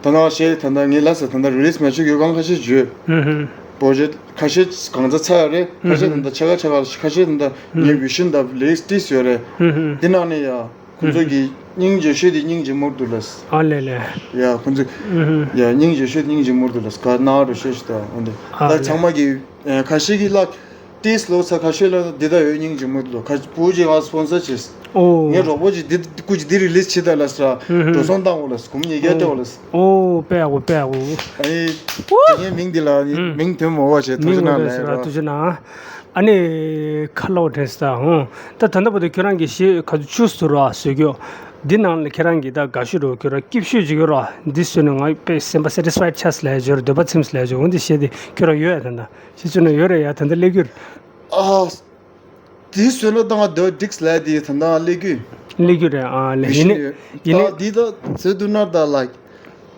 ད་ནང་བཤད་ད་ལྟ་ངས་ལ་ས་ད་ལྟ་རི་ལིས་མ་བྱུང་ཡོད་གང་ཁ་ཤས་བརྗོད། ཨུ་ཧུ། པོ་ཇེག་ཁ་ཤས་གང་ཚ་ཚ་ཡོད་རེད། ཁ་ཤས་ད་ལྟ་ཆ་ག་ཆ་ག་ཁ་ཤས་ད་ལྟ་ངའི་བི་ཤན་ད་ལེགས་ཏིས་ཡོད་རེད། ཨུ་ཧུ། འདི་ནང་ནས་ཡ། ཁོང་ཚོ་གི་སྙིང་རྗེ་ཤོས་དེ་སྙིང་རྗེ་མོར་འདུག་ལ། ཨ་ལེ་ལེ། ཡ་ཁོང་ཚོ། ཨུ་ཧུ། ཡ་སྙིང་རྗེ་ཤོས་དེ་སྙིང་རྗེ་མོར་འདུག་ལ་ག་ན་རུ་ཤོས་ཤི་ད་འོན་ཏེ། ཨ་ད་ལེ། ཚང་མ་གི་ཁ་ཤས་ཀྱི་ལ། ཏིས་ལོ་ཚ་ཁ་ཤས་ལ་འདི་ད་ཡོད་སྙིང་རྗེ་མོ་ལོ་ཁ་བུ་ཅིག་ང་སྤོན་སར་བྱས། ཨོ། ངའི་རོགས་པོ་ཅིག་འདི་སྐུ་ཅིག་འདི་རི་ལིས་བྱེད་ད་ལ་ས། ཨུ་ཧུ། འགྲོ་སོང་བཏང་འོ་ལ་སྐུམ་ཉེ་རྒྱ་སྤྲད་འོ་ལ། ཨོ་པེ་ཨོ་པེ་ཨོ། ཨ་ནི། ཨོ། ངའི་མིང་འདི་ལ་ཨུ། མིང་ཐོན་མ་བ་བྱས་ཐུགས་རྗེ་གནང་ལ་ཡ་རོ། ཐུགས་རྗེ་གནང་། ཨ་ནི། ཁ་ལོ་དྲན་ས་ཧོ། ད་ད་ལྟ་བར་དུ་ཁྱོད་རང་གི་གཞས་ག་ཚོད་བཅུ་ཟུར་བ་བཟོས་རྒྱུ། འདི་ནང་ལ་ཁྱེད་རང་གིས་ད་དགའ་ཤོས་རོ་ཁྱོད་རང་སྐྱིད་ཤོས་ཅིག་ཡོད་རོ། འདི་བཟོས་ནས་ང་དཔེ་སེམས་པ་སེ་ཊི་སི་ཕའི་ཌི་ཆགས་ལ་ཡ་འབྱོར་འདོད་པ་ཚིམས་ལ་ཡ་འབྱོར་འོ་འདི་གཞས་འདི་ཁྱོད་རང་ཡོད་ཡ་ད་ལྟ། ཞེས་བརྗོད་ན་ཡོད་རེད་ཡ་ད་ལྟ་སླེབས་རྒྱུ་རེད། ཨ། དེའི་བཟོས་ན་ད་ང་སྡོད་འགྲིག་ལས་དེ་ད་ལྟ་སླེབས་རྒྱུ། སླེབས་རྒྱུ་རེད་ཨ་ལས་ཡིན་ནི་ཡིན་ནི། ད་འདི་ད་བཟོས་འདུག་ན་ད་ལགས།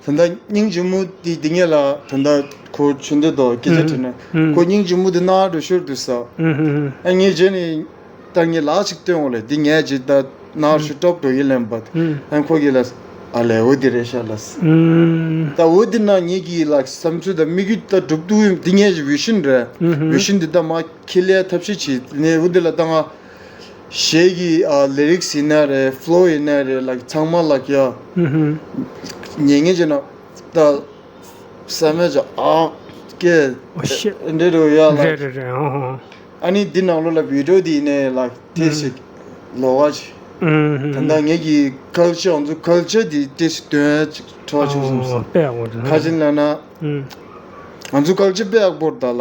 ད་ལྟ་སྙིང་རྗེ་མོ་དེ་འདི་ངེད་ལ་ད་ལྟ་ཁོ་ཆུ་འདི་དོ་སྐད་ཆ་དྲིས་ན་ཁོ་སྙིང་རྗེ་མོ་དེ་ན་འགྲོ་ཤོར་འདུག་ས། ཨ་ངས་རྗེས་ནས་ད་ངས་ལག་ཅིག་སྟོན་འོང་ལེ། འདི་ངས་ཅིག་ད་ན་ཤོར་སྟོབས་འགྲོ་ཡིན་ལེན་པ། ཨ་ཁོ་གིས་ལ་ཨ་ལེ་འོ་དེ་རེད་ཤག་ལ། ད་འོ་དེ་ན་ངེད་ཀྱི་ལ་བསམ་ཚུལ་དང་དམིགས་ཡུལ་ད་སྒྲུབ་ཐུབ་ཡོད། འདི་ངས་ཅིག་བི་ཤིན་རེད། བི་ཤིན་འདི་ད་མ་ཁྱེར་ལས་ཐབས་ཤེས་བྱེད་ནས་འོ་དེ་ལ་ད་ང་གཞས་ཀྱི་ཨ་ལི་རིག་སི་ཡིན་ན་རེད། ཕ་ལོ་ཡིན་ན་རེད། ལ་ཚང་མ་ལ་ཡ་ཉན་ངེས་ཅེ་ན་ད། བསམ་མེད་ཅོ་ཨ་ཀེ། ཨོ་ཤེ། འདྲེ་རུ་ཡ་ལ། རེད་རེད་རེད། ཨོ་ཨོ། ཨ་ནི་འདི་ནང་ལོགས་ལ་བི་ཌིའོ་འདི་ནས་ལ་ཏེ་ཞིག་ལོ་བ་ཅིག་ད་ལྟ་ངེད་ཀྱི་ཀལ་ཅར་ང་ཚོ་ཀལ་ཅར་འདི་ཏེ་ཞིག་སྟོན་ཡ་ཅིག་ཁྲོ་ཆུ་སོང་སོང་། དཔེ་ཡག་པོ་རེད། ཁ་ཅིག་ལ་ན་ང་ཚོ་ཀལ་ཅར་དཔེ་ཡག་པོ་རེད་ད་ལ།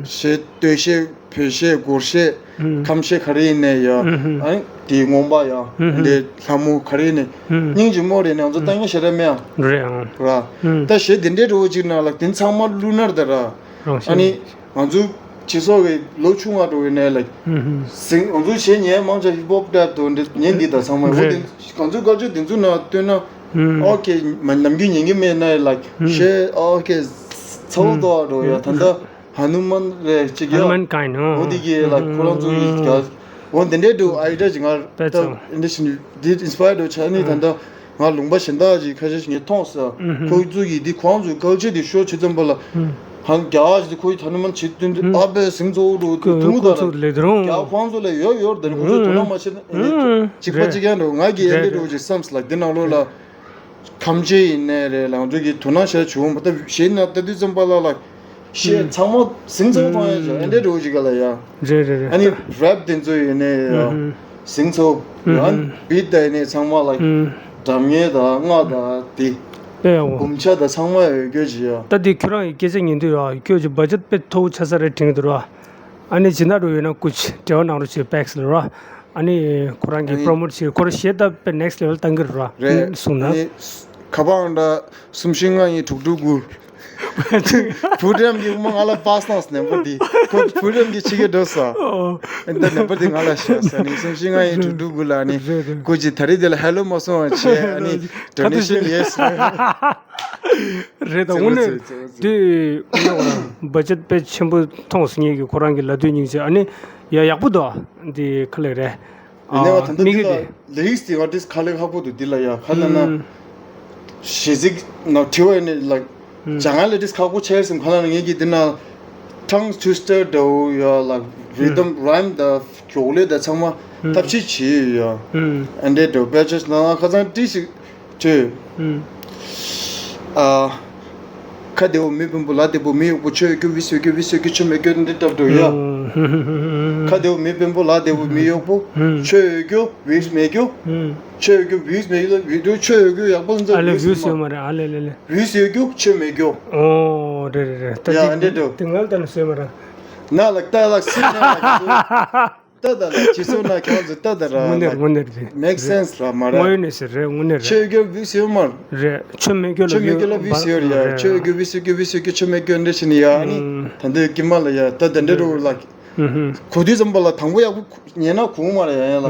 གཞས་སྟོད་གཞས། བོད་གཞས། སྒོར་གཞས། ཁམས་གཞས་ག་རེ་ཡིན་ནའི་ཡ། ཨ་ནི་དེའི་རྔོན་པ་ཡ། འདི་ལྷ་མོ་ག་རེ་ཡིན་ནའི། སྙིང་རྗེ་མོ་རེད་ནས་ང་ཚོ་ལྟ་ངན་ཞེ་དྲག་མེད་ཨ། རེད་ཨང་། ར། ད་གཞས་དེ་འདྲའི་འགྲོ་བོ་ཅིག་ན་ལ་དེ་ཚང་མ་བླུ་ནར་ད་ར། ཨ་ནི་ང་ཚོ་སྤྱི་ཚོགས་ཀྱི་ལོ་ཆུང་བ་འགྲོ་བའི་ནས་ལ། ཟིང་ང་ཚོ་གཞས་ཉན་མང་ཆ་ཧིབ་ཧོབ་ཏྲེབ་དང་འདི་ཉན་འདི་དང་ཚང་མ་འོ་དེ་ང་ཚོ་སྐར་ཆ་དེ་ཚོ་ན་བསྟུན་ན། ཨོ་ཀེ་མ་ནམ་རྒྱུན་ཉན་གི་མེད་ན་ལ་གཞས་ཨོ་ཀེ་ཚ་བོ་དོ་འགྲོ་ཡ་ད་ལྟ། ཧ་ནུ་མན་རེད་ཅིག་ཡོད། ཧ་ནུ་མན་ག་ཡིན་ནོ། འོ་དེ་གི་ལ་ཁོ་རང་ཚོ་ཡི་ག་འོ་འདི་འདྲའི་འདུག་ཨའི་ཌི་ཡ་ཅིག་ང་ད་དཔེ་ཚང་། འདི་བཞིན་འདི་ཨིན་སི་པ་ཡར་འདྲ་ཆགས་ནི་ད་ལྟ་ང་ལུང་པ་གཞན་དག་ཅིག་ཁ་ཤས་ཤིག་ངས་མཐོང་སོང་། ཁོ་ཚོ་ཡི་འདི་ཁོང་ཚོའི་ཀལ་ཅར་འདི་ཤོ་ཆེ་ཙམ་པ་ལ་ཧང་རྒྱ་ཅིག་ཁོ་ཡི་ཧ་ནུ་མན་ཆེ་བསྟུན་ཏེ་ཨ་པའི་ཟིང་ཚོ་འགྲོ་དུ་ཐུང་ངུ་ད་ལ་རྒྱ་ཁོང་ཚོ་ལ་ཡོད་ཡོད་ད་ནི་ཁོ་ཚོ་དོ་སྣང་མ་བྱེད་ན་ཅིག་པ་ཅིག་ཡང་འགྲོ་ང་གི་ཨེ་འདྲའི་འགྲོ་ཅིག་བསམ་སོང་ལ་འདི་ནང་ལོགས་ལ། ཁམས་ཆེ་ཡིན་ནའི་རེད། ལང་ཚོ་གི་དོ་སྣང་བྱས་བྱུང་མ་ཐབས་གཞས་ན་ལྟ་དུས་ཙམ་པ་ལ་ལ་གཞས་ཚང་མ་ཟིང་ཚོ་མཐོང་ཡ་ཅིག་ཨེ་འདྲའི་འགྲོ་ཅིག་ག་ལ་ཡ། རེད་རེད་རེད། ཨ་ནི་རེབ་དེ་ཚོ་ཡིན་ནའི་ཡ་ཟིང་ཚོ་ཡང་བིད་ད་ཡིན་ནའི་ཚང་མ་ལ་སྒྲ་སྙན་དང་རྔ་དང་དེ་དཔེ་ཡག་པོ། འབུམ་ཆ་དང་ཚང་མ་ཡོད་རྒྱུ་ཅིག་ཡ། ད་དེ་ཁྱོད་རང་གི་སྐད་ཆ་ཉན་དུས་ཡ་ཁྱོད་ཀྱི་བ་ཇེཊ་དཔེ་མཐོ་བོ་ཆགས་ས་རེད་དྲན་གི་འདུག་ར། ཨ་ནི་ཇི་ན་འགྲོ་ཡོད་ན་ཀུ་ཅི་འབྲེལ་བ་གནང་རོགས་བྱེད་པེག་སི་ལ་ར། ཨ་ནི་ཁོ་རང་གིས་པོ་རོ་མོཊ་བྱེད་ཁོ་རང་གཞས་ད་དཔེ་ནེག་སི་ཊི་ལེ་ཝལ་བཏང་གི་རེད་ར། རེད། གསུངས་ན། ཨ་ནི་ཁ་པར་ཨང་གྲངས་གསུམ་བཞི་ལྔ་གཉིས་དྲུག་དྲུག་དགུ། བུ་ཌི་རམ་གྱི་དབུ་མ་ང་ལ་པཱ་སི་གནང་ནན་པོ་འདི་ཁོ་བུ་ཌི་རམ་གྱི་ཕྱི་རྒྱལ་འགྲོ་ས། ཨོ། ཨ་ནི་ད་ནན་པོ་འདི་ང་ལ་ཤོད་ས་ནི་གསུམ་བཞི་ལྔ་གཉིས་དྲུག་དྲུག་དགུ་ལ་ཨ་ནི་རེད་རེད། ཁོ་ཅིག་ད་རེས་འདི་ལ་ཧེ་ལོ་མ་སོང་བ་བྱས་ཨ་ནི་ཌོ་ནེ་ཤན་ཡེ་སི། རེད་ད་དངོས་གནས་དེ་དངོས་གནས་བ་རང་བ་ཇེཊ་དཔེ་ཆེན་པོ་མཐོང་སོང་ངེད་ཀྱི་ཁོ་རང་གི་ལ་དུས་སྙིང་རྗེ་ཨ་ནི་ཡ་ཡག་པོ་འདུག་ཨ་འདི་ཁ་ལེ་རེད། ཡིན་ནའི་བ་ད་ལྟ་འདི་ལ་ལི་རིག་སི་དེ་ང་ཏིས་ཁ་ལེ་ཁག་པོ་འདུག་འདི་ལ་ཡ་ཁ་ལེ་ན་གཞས་ཚིག་ན་དྲི་བ་ཡིན་ནའི་ལ་ཇ་ང་ལི་རིག་སི་ཁག་པོ་ཆེ་སེམས་ཁ་ལེ་ན་ངེད་ཀྱི་འདི་ན་ཐང་ཊུ་སི་ཊར་འདྲ་བོ་ཡ་ལ་རི་དམ་རའིམ་ད་གྱོག་ལེ་ད་ཚང་མ་ཐབས་ཤེས་བྱེད་ཡོད་ཡ། ཨ་འདྲེ་འགྲོ་པེ་ཅེས་ན་ཁ་ཚང་ཏི་ཞིག་ཆོས། ཨ། ཁ་བདེ་བོ་མི་དཔོན་པོ་ལ་བདེ་བོ་མི་གཡོག་པོ་ཆོས་ཡོད་རྒྱུ་བི་སོ་རྒྱུ་བི་སོ་རྒྱུ་ཆོས་མེད་རྒྱུ་འདི་ལྟར་འགྲོ་ཡ། ཁ་བདེ་བོ་མི་དཔོན་པོ་ལ་བདེ་བོ་མི་གཡོག་པོ་ཆོས་ཡོད་རྒྱུ་བི་སོ་མེད་རྒྱུ། ཆོས་ཡོད་རྒྱུ་བི་སོ་མེད་རྒྱུ་བི་སོ་ཆོས་ཡོད་རྒྱུ་ཡག་པོ་འཛིན་ཨ་ལེ་བི་སོ་ཡོད་མ་རེད་ཨ་ལེ་ལེ་ལེ། བི་སོ་ཡོད་རྒྱུ་ཆོས་མེད་རྒྱུ། ཨོ་རེད་རེད་རེད། ད་ཡ་འདི་འདི་འགྲོ་དེ་ང་ལ་ད་ནི་སོས་མ་རེད། ན་ལག་ད་ལག་སི་ན་ལག་ད་ད་ལ་ཁྱི་སོ་ན་ཁྱོད་ཚོ་ད་ད་ར་དངོས་གནས་དངོས་གནས་རེད། མེག་སེན་སི་ར་མ་ར། དངོས་གནས་སེ་རེད་དངོས་གནས་རེད། ཆོས་རྒྱལ་བི་སི་ཡོད་མར། རེད་ཆོས་མེད་རྒྱུ་ལ་ཆོས་མེད་རྒྱུ་ལ་བི་སི་ཡོད་ར་ཡ། ཆོས་རྒྱལ་བི་སི་རྒྱལ་བི་སི་རྒྱལ་ཆོས་མེད་རྒྱུ་འདྲ་ཞིག་ནི་ཡ་ཨ་ནི་ད་འདི་ཀི་མ་ལ་ཡ་ད་ད་འདྲ་རོ་ལ། གོ་དུས་ཙམ་པ་ལ་དང་པོ་ཡག་པོ་ཉན་ན་གོ་མ་ར་ཡ་ཡ་ལ།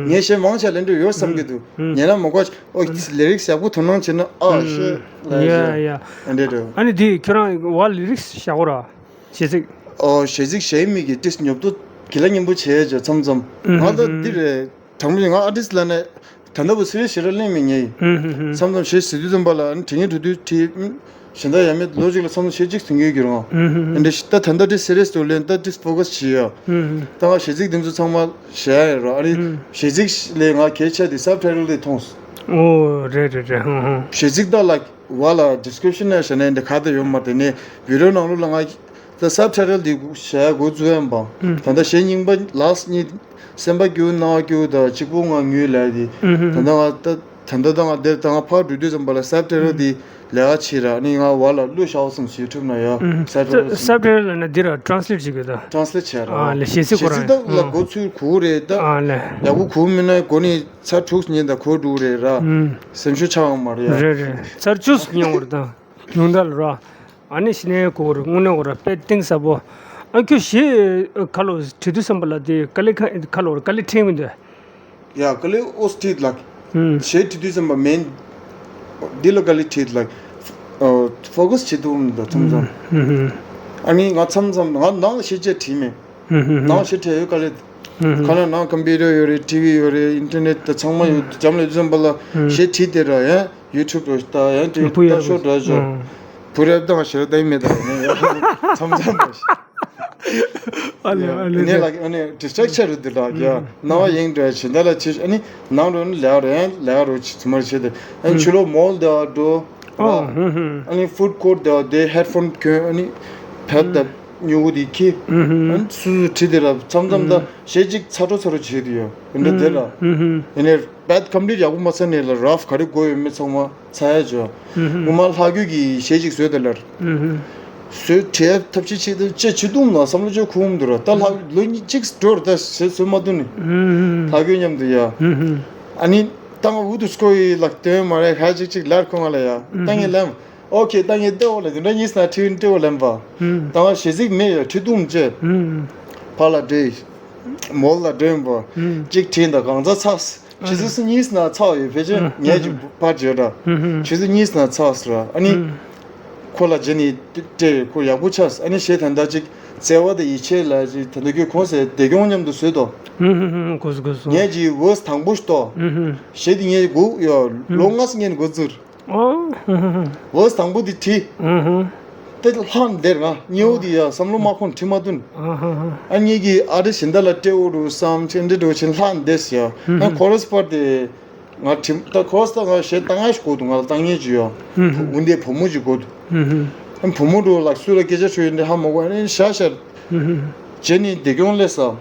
ངས་ཞེ་མང་ཆ་ལེན་འདྲ་ཡོད་བསམ་གི་འདུག་ཉན་ན་མ་གོ་ཨོ་ལི་རིག་ཡག་པོ་དོ་སྣང་བྱེད་ན་ཨ་ཤེ་ལ་ཡ་ཡ། ཨ་འདྲ་རོ། ཨ་ནི་འདི་ཁྱོད་རང་བ་ལི་རིག་བཞག་གོ་ར། གཞས་ཚིག་ཨོ་གཞས་ཚིག་གཞས་མི་གི་ཏིས་ཉོབ་ཏོ་གི་ལ་ཉན་པོ་བྱས་ཅོ་མཚམས་མཚམས། ང་ད་འདི་རེད་དྲང་མོ་ང་ཨ་ཏིས་ལ་ནས་ད་ལྟ་བུ་སི་རི་ཡས་ཞེ་དྲག་གླེང་མི་ཉན་ཡིན། མཚམས་མཚམས་གཞས་ཟེར་དུས་ཙམ་པ་ལ་ཨ་ནི་དྲི་ངན་དྲུ་དུས་དྲི་གཞན་དག་ཡ་མེད་ལོ་གཅིག་ལ་མཚམས་མཚམས་གཞས་གཅིག་ཟིན་གྱི་གི་རང་། ཨ་འདྲ་ཞིག་ད་ད་ལྟ་ཏིས་སི་རི་ཡས་དུ་ལེན་ད་ཏིས་ཕོ་ཀ་སི་བྱེད་ཡ། ད་ང་གཞས་ཚིག་འདི་ཚོ་ཚང་མ་བཞག་ཡ་རོ་ཨ་ནི་གཞས་ཚིག་ལས་ང་གལ་ཆེ་དེ་སབ་ཊའི་ཊལ་དེ་མཐོང་སོང་། ཨོ་རེད་རེད་རེད། གཞས་ཚིག་ད་ལ་བ་ལ་ཌི་སི་ཀི་རིབ་ཤན་ནས་བྱས་ནས་འདི་ག་ད་ཡོད་མ་དེ་ནས་བི་ཌིའོ་ནང་ལོགས་ལ་ང་། ད་སབ་ཊའི་ཊལ་འདི་གཞས་འགོ་བཙུགས་ཡང་བང་། ད་ལྟ་གཞས་རྙིང་པ་ལགས་གཉིས་སེམས་པ་སྐྱིད་སྣང་བ་སྐྱིད་ད་གཅིག་པུ་ང་ངུས་ལས་འདི། ད་ལྟ་ང་ད་ད་ལྟ་ད་ང་འདིར་ད་ང་ཕར་འགྲོ་དུས་ཙམ་པ་ལ་སབ་ཊའི་ཊལ་འདི་ལས་ཀ་བྱེད་ར་ནི་ང་བ་ལ་བླུགས་བཞག་སོང་ཡུ་ཊུབ་ན་ཡ་སབ་ཊའི་ཊལ་སབ་ཊའི་ཊལ་ལ་ན་འདི་ར་ཊེ་རན་སི་ལེཊ་བྱེད་དགོས་ད། ཊེ་རན་སི་ལེཊ་བྱས་ར། ཨ་ལས་གཞས་ཚིག་ཁོ་རང་ད་ལ་འགོ་ཚུགས་གོ་རེད་ད། ཨ་ལས་ཡག་པོ་གོ་མིན་ན་གོ་ནི་ཚར་དྲུག་ཉིན་ད་གོ་འགྲོ་རེད་ར། སེམས་ཤུགས་ཆག་ཡོང་མ་རེད་ཡ། རེད་རེད་ཚར་བཅུ་ཉིན་བར་ད། ཉུང་མཐའ་ལ་ར། ཨ་ནི་ཤི་ནའི་གོ་རེད་དངོས་གནས་གོ་ར་དཔེ་གཏིང་ཟབ་པོ། ཨ་ཁྱོད་གཞས་ཁ་ལོ་བྲིས་དུས་ཙམ་པ་ལ་དེ་དཀའ་ལས་ཁ་ཁ་ལོ་དཀའ་ལས་འཕྲད་མི་འདུག་ཡ་དཀའ་ལས་ཨོ་སི་ཏི་ལགས། གཞས་བྲིས་དུས་ཙམ་པ་མེན། འདི་ལ་དཀའ་ལས་འཕྲད་ལགས། ཕོ་ཀས་བྱེད་ཐུབ་མི་འདུག་མཚམས་མཚམས། ཨ་ནི་ང་མཚམས་མཚམས་ང་ནང་ལ་ཤེས་བྱ་བྲིས་མེད། ནང་ལ་ཤེས་བྲིས་ཡོད་ག་ལེ། ཁ་ལ་ནང་ཀམ་པུ་ཊར་ཡོད་རེད། ཊི་ཝི་ཡོད་རེད། ཨིན་ཊར་ནེཊ་དང་ཚང་མ་ཡོད། འཇམ་ལ་འཇམ་པ་ལ་ཤེས་བྲིས་དེ་ར་ཡང་ཡུ་ཊུབ་ར་ད་ཡང་དེ་ད་ཤོ་འདྲ་ཞོ། བུ་རབ་དང་ཞེ་དྲག་མེད་ད་ཡང་མཚམས་མཚམས་པ་ཞིག་ཨ་ལེ་ཨ་ལེ། ནས་ལ་ཨ་ནི་ཌིས་ཊེག་ཆ་རུ་དེ་ལ་ཡ་ནང་བ་ཡེང་འདྲ་བྱེད་འདྲ་ལ་བྱེད། ཨ་ནི་ནང་རུ་ནི་ལས་རུ་ཡང་ལས་རུ་བྱེད་ཚུལ་མར་བྱེད་དེ། ཨ་ནི་ཆུ་ལོག་མོལ་དེ་འགྲོ། ཨ་ནི་ཕུཌ་ཀོརཊ་དེ་དེ་ཧེཌ་ཕོན་གྱོན། ཨ་ནི་ཕད་དེ་སྨྱུ་གུ་དེ་ཁྱེར། ཨ་ནི་སུ་སུ་ཁྲིད་དེ་ར་མཚམས་མཚམས་ད་གཞས་གཅིག་ཚ་དྲོ་ཚ་དྲོ་བྱེད་དུ་ཡོད། ཨ་ནི་དེ་ར་ཨ་ནི་པད་ཀམ་པི་ལིཊ་ཡག་པོ་མ་ཚར་ནས་ལ་རཕ་ག་རེ་དགོས་ཡོད་མེད་ཚང་མ་ཚ་ཡ་བྱོས། ངོ་མ་ལྷག་རྒྱུ་གི་གཞས་གཅིག་བཟོས་དེ་ལར། བཟོས་བྲལ་ཐབས་ཤེས་བྱེད་དུ་ཅེ་ཆུ་དུང་ལ་བསམ་བློ་ཅོ་ཁུངས་འདུག་ར། ད་ལྷག་ལོ་གཉིས་གཅིག་འགྲོ་ར་ད་ཟེར་བཟོས་མ་ཐུབ་ནི། ལྷག་རྒྱུ་མཉམ་དུ་ཡ། ཨ་ནི་ཏང་འུ་དུ་སྐོ་ཡི་ལག་དོན་མ་རེད་ཧ་ཅིག་ཅིག་ལར་ཁོང་ང་ལ་ཡ་ཏང་ངེ་ལམ། ཨོ་ཁེ་ཏང་ངེ་ལྟེ་བ་ལ་དེ་འདྲ་གཉིས་ན་ཁྲི་ལྟེ་བ་ལམ་པ། ཏང་ང་ཞེ་ཚིག་མེད་ཡ་ཁྲི་དུང་ཅེ། ཕ་ལ་འདྲེ། མོལ་ལ་འདྲེ་པ། གཅིག་ཁྲི་ད་གང་ཚ་ཚ། ཆུ་ཚོད་སུ་གཉིས་ན་ཚགས་ཡོད་ཕལ་ཆེར་ངས་ཀྱི་ཕར་བརྗོད་འདྲ། ཆུ་ཚོད་གཉིས་ན་ཚགས་ཟེར་ཨ་ནི། ཁོ་ལ་རྗེས་ནས་སྤྲད་ཁོ་ཡག་པོ་ཆགས། ཨ་ནི་གཞས་ད་ལྟ་ཅིག་བརྩེ་བ་དང་ཡིད་ཆེས་ལ་ཅིག་ད་ལྟ་ཁྱོད་གོང་སའི་བདེ་སྐྱོང་མཉམ་དུ་བཟོས་དོ། གོ་སོང་གོ་སོང་། ངས་ཀྱི་ཝོས་དང་པོ་ཞིག་ཏོ། གཞས་དེ་ངས་གོ་ཡོད་ལོ་ལྔ་ཙམ་ངས་འགོ་བཙུགས། ཝོས་དང་པོ་དེ་བྲིས། དེ་ལྷག་འདིར་ང་སྨྱོ་དེ་ཡ་བསམ་བློ་མ་ཁོང་ཁྲི་མ་བཏོན། ཨ་ངེད་ཀྱི་ཨ་རི་བཞིན་ད་ལ་སྤྲེའུ་རུ་བསམ་ཆེན་འདྲི་འགྲོ་ཆེན་ལྷག་འདིར་ཡ། ཨ་ཁོ་རས་པར་དེ་ང་ཁྲི་ད་ཁོ་རས་ད་ང་གཞས་བཏང་ཡ་ཞིག་གོ་འདུག་ང་ལ་བཏང་ངེས་ཀྱི་ཡ། འུ་འདི་བུ་མོ་ཅིག་གོ་འདུག་ཨ་བུ་མོ་རུ་ལག་སུ་ལ་སྐད་ཆ་ཤོད་ཡིན་འདི་ཧ་མ་གོ་ཨ་ནི་ཤ་ཤ། རྗེས་ནི་བདེ་སྐྱོང་སླེབས་ས།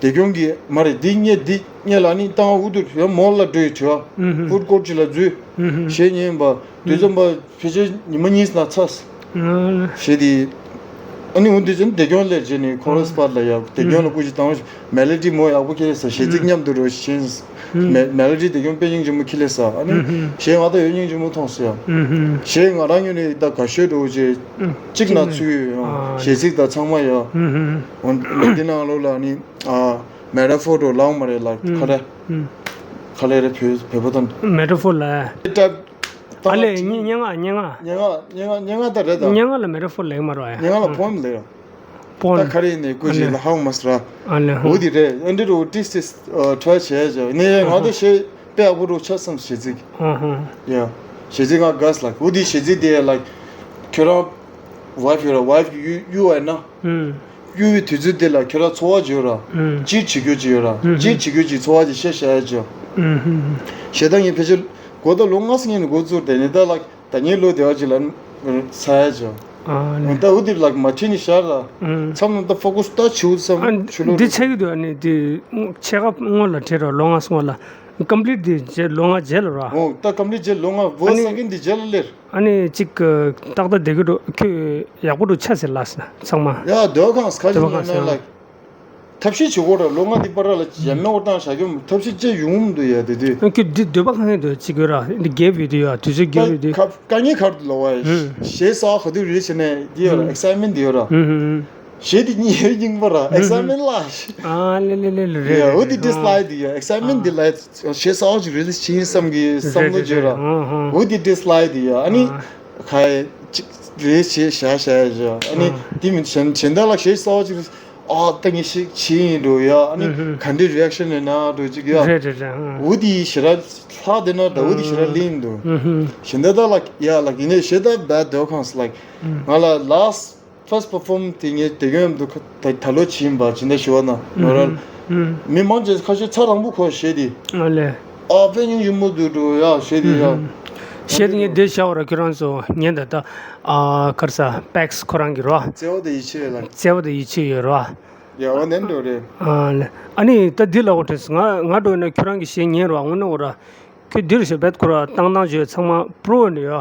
བདེ་སྐྱོང་གི་མ་རེད་འདི་སྙེ་འདི་སྙེ་ལ་ནི་བཏང་འུ་དུ་ཡང་མོལ་ལ་འགྲོ་ཡི་བྲོས། ཕུཌ་ཀོརཊ་ཅི་ལ་འཛུལ། གཞས་ཉན་པ་དུས་ཙམ་པ་ཕལ་ཆེར་ཉི་མ་གཉིས་ན་ཚར། གཞས་དེ་ཨ་ནི་འུ་དུ་ཅན་བདེ་སྐྱོང་སླེབས་རྗེས་ནི་ཁོ་རས་པར་ལ་ཡ་བདེ་སྐྱོང་ལ་སྐུ་ཅི་བཏང་མེ་ལོ་ཌི་མོ་ཡག་པོ་ཁྱེར་ས་གཞས་ཚིག་མཉམ་དུ་འགྲོ་ཞེས། མེ་མེ་ལོ་ཌི་དེ་ཀྱང་དཔེ་སྙིང་རྗེ་མོ་ཁྱི་ལས་ས་ཨ་ནི་གཞས་ང་ད་ཡོད་སྙིང་རྗེ་མོ་མཐོང་སོ་ཡ། གཞས་ང་རང་ངོས་ནས་ད་ག་ཤོད་འགྲོ་བྱས་གཅིག་ན་ཚུལ་ཡོད་ཡང་གཞས་ཚིག་ད་ཚང་མ་ཡ། འོན་འདི་ནང་ལོགས་ལ་ནི་མེ་ཊ་ཕོར་འགྲོ་ལའང་མ་རེད་ལ་ག་ལེ་ག་ལེ་རེད་བོད་བོད་པ་དང་། མེ་ཊ་ཕོར་ལ། ཨ་ལས་སྙན་སྙན་ངག་སྙན་ངག་སྙན་ངག་སྙན་ངག་སྙན་ངག་ད་རེད་ད། སྙན་ངག་ལ་མེ་ཊ་ཕོར་ལ་ཡོད་མ་རེད་ཡ། སྙན་ངག་ལ་པོ་ཨེམ་ལ་ཡོད། པོན། ད་ག་རེ་ཡིན་ནའི་སྐུ་མཁྱེན་ལ་ཧ་གོ་མ་སོང་ར། ཨ་ལེ་ཧ། འོ་དེ་རེད། ཨ་འདྲ་རུ་ཊིས་ཊིས་ཊའི་བྱས་བྱས་ནས་ང་ཚོ་ཤེས་དཔེ་ཡག་པོ་རུ་ཆ་བསམ་གཞས་ཚིག་ཡ། གཞས་ཚིག་ང་དགའ་སླ་འོ་དེ་གཞས་ཚིག་དེ་ལ་ཁྱོད་རང་ཝའི་ཕི་ཡོད་ར་ཝའི་ཕི་གཡུ་གཡུ་བ་ཡིན་ན། གཡུ་བའི་དུས་ཚོད་དེ་ལ་ཁྱོད་རང་ཚོར་བ་ཅིག་ཡོད་ར། ཅིར་བྱེད་རྒྱུ་ཅིག་ཡོད་ར། ཅིར་བྱེད་རྒྱུ་ཅིག་ཚོར་བ་ཅིག་བཤད་བཤད་ཡ་ཅིག་གཞས་ད་ངས་ཕལ་ཆེར་གོ་ད་ལོ་ལྔ་ཙམ་ངས་ནས་འགོ་བཙུགས་དེ་ནས་ད་ལ། ད་ངའི་ལོ་དེ་བ་ཅིག་ལ་ཚ་ཡ་ཅོ། ཨ་ནི། ད་འུ་དེ་ལག་མ་ཁྲིད་ནི་ཤར་ལ། ཨང་། མཚམས་ནང་ད་ཕོ་ཀུ་སི་ད་ཆིའུ་བསམ་ཨ་ཆུ་ལོ་འདི་རེད། ཆགས་ཀྱི་འདུག་ཨ་ནི་དེ་ཆེ་ཁ་སྔོན་ལ་ཁྲིད་རོགས་ལོ་ལྔ་སྔོན་ལ། ཀམ་པི་ལིཊ་དེ་རྗེས་ལོ་ལྔ་རྗེས་ལ་རོ། འོ་ད་ཀམ་པི་ལིཊ་རྗེས་ལོ་ལྔ་བོ་ཨ་ནི་ས་ཀིན་དེ་རྗེས་ལ་ལེར། ཨ་ནི་གཅིག་ཏག་ཏག་བསྡད་ཀྱི་འདུག་ཁྱོད་ཡག་པོ་འདུག་ཆ་ཟེར་ལགས་ཚང་མ། ཡ་དོ་ཁང་ཁ་ཅིག་དོ་ཁང་ཡིན་ན་ལགས། ཐབས་ཤེས་བྱེད་དགོས་ར་ལོ་ལྔ་འདི་པར་ལ་ཡ་མེ་འོ་བཏང་བཞག་གི་ཐབས་ཤེས་བྱེད་ཡོང་འདུག་ཡ་དེ་དུས། ཁྱོད་འདི་འདོད་པ་ཁེངས་ཁེངས་འདུག་ཅིག་ཡོད་ར་འདི་རྒྱལ་བོ་དེ་ཡོད་དུས་ཚོད་རྒྱལ་བོ་དེ། ཀ་ཀ་ཉེ་ཁར་དུ་ལོ་བ་ཡ་ཞེས་ས་ག་དུས་རེད་བྱས་ནས་འདི་ཡོད་ར་ཨེག་སའི་མེན་ཊི་འདི་ཡོད་ར། ཞེས་འདི་གཉིས་ཡོད་རྙིང་པ་ར་ཨེག་སའི་མེན་ཊི་ལ། ཨ་ལེ་ལེ་ལེ་ལེ་རེད་ཡ་འོ་འདི་ཌི་སི་ལའིག་འདི་ཡ་ཨེག་སའི་མེན་ཊི་འདི་ལ་ཞེས་ས་ག་ཅིག་རེད་ཕྱིན་བསམ་གི་བསམ་བློ་བརྗོད་ར་འོ་འདི་ཌི་སི་ལའིག་འདི་ཡ་ཨ་ནི་ཁ་ཡ་ཅིག་རེད་བྱས་བཞག་བཞག་ཡ་ཨ་ནི་འདི་མིན་གཞན་གཞན་དག་ལ་ཞེས་ས་ག་ཅིག་རེད། ཨ་ད་ངས་ཤིག་བྱས་ཡིན་འགྲོ་ཡ་ཨ་ནི་ཨུ་ཧུ། ག་འདྲའི་རི་ཨེག་ཤན་ཡོད་ན་འགྲོ་ཅིག་ཡ། རེད་རེད་རེད་ཨ། འུ་དི་ཞེ་དྲག་ལྷག་བསྡད་ན་ད་འུ་དི་ཞེ་དྲག་ལེན་འདུག་ཨུ་ཧུ། ཞེ་འདི་ད་ལ་ཡ་ལ་ཡིན་ནའི་ཞེ་ད་བད་དོ་ཁང་སི་ལ་ང་ལ་ལཱ་སི་ཕར་སི་ཊི་པར་ཕོམ་དེ་ངས་དེ་གོན་འདུག་ད་ད་ལོ་བྱིན་པ་ཇི་འདྲ་ཞུ་བ་ན་ནོ་ར་ཨུ་ཧུ། མི་མང་ཆེ་ཁ་ཤས་ཚར་དང་པོ་ཁོ་ཞེ་དི་ཨ་ལེ། ཨ་དཔེ་སྙིང་རྗེ་མོ་འདུག་འགྲོ་ཡ་ཞེ་དི་ཡ། ཞེ་དི་ངས་འདི་བྱ་བ་ར་ཁྱོད་རང་ཚོ་ངས་ད་ད་ཨ་ཁར་ས་པེག་སི་ཁོ་རང་གི་རོ། བརྩེ་བ་དང་ཡིད་ཆེས་ལ། བརྩེ་བ་དང་ཡིད་ཆེས་ཡོད་རོ། ཡ་བ་ནན་འགྲོ་རེད། ཨ་ནི་ད་འདི་ལ་འོ་དྲན་སོང་ང་ང་འགྲོ་ན་ཁྱོད་རང་གི་ཞེ་ཉན་རོ་དངོས་གནས་འོ་ར། ཁྱོད་འདིར་ཞོ་བེད་ཁོ་ར་ཏང་ཏང་བྱོས་ཚང་མ་པྲོ་ནི་ཡོ།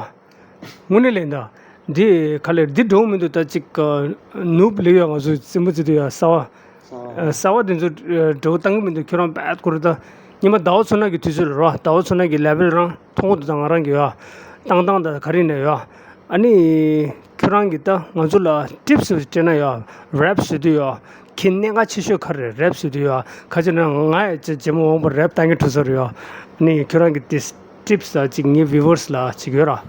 དངོས་གནས་ལན་ད། འདི་ག་ལེར་འདི་འགྲོ་མི་འདུག་ད་ཅིག་ནུབ་ལེ་ཡོ་ང་ཚོ་རྩིན་པོ་རྩི་དུ་ཡོ་ས་བ། ས་བ་དེ་ཚོ་འགྲོ་བཏང་གི་མི་འདུག་ཁྱོད་རང་བེད་ཁོ་ར་ད། ཉི་མ་ཟླ་བ་ཚོ་ན་གི་དུས་ཚོད་ལ་རོ་ཟླ་བ་ཚོ་ན་གི་ལེ་བེལ་རང་མཐོང་གི་འདུག་ད་ང་རང་གི་ཡོ། ཏང་ཏང་ད་ག་རེ་ནས་ཡོ། ཨ་ནི། ཁྱོད་རང་གིས་ད་ང་ཚོ་ལ་ཊིབ་སི་སྤྲད་ན་ཡོ། རེབ་བཟོ་དུས་ཡོ། ཁྱེད་གནད་འགག་ཆེ་ཤོས་ག་རེ་རེད་རེབ་བཟོ་དུས་ཡོ། ཁ་ཅིག་ན་ང་ཡ་ཅེ་ཇེ་མོ་འོང་པ་རེབ་བཏང་གི་འགྲོ་ས་རེད་ཡོ། ཨ་ནི་ཁྱོད་རང་གིས་ཏིས་ཊིབ་སི་ཅིག་ངའི་བིའུ་ཝར་སི་ལ་ཅིག་ཡོད་ར།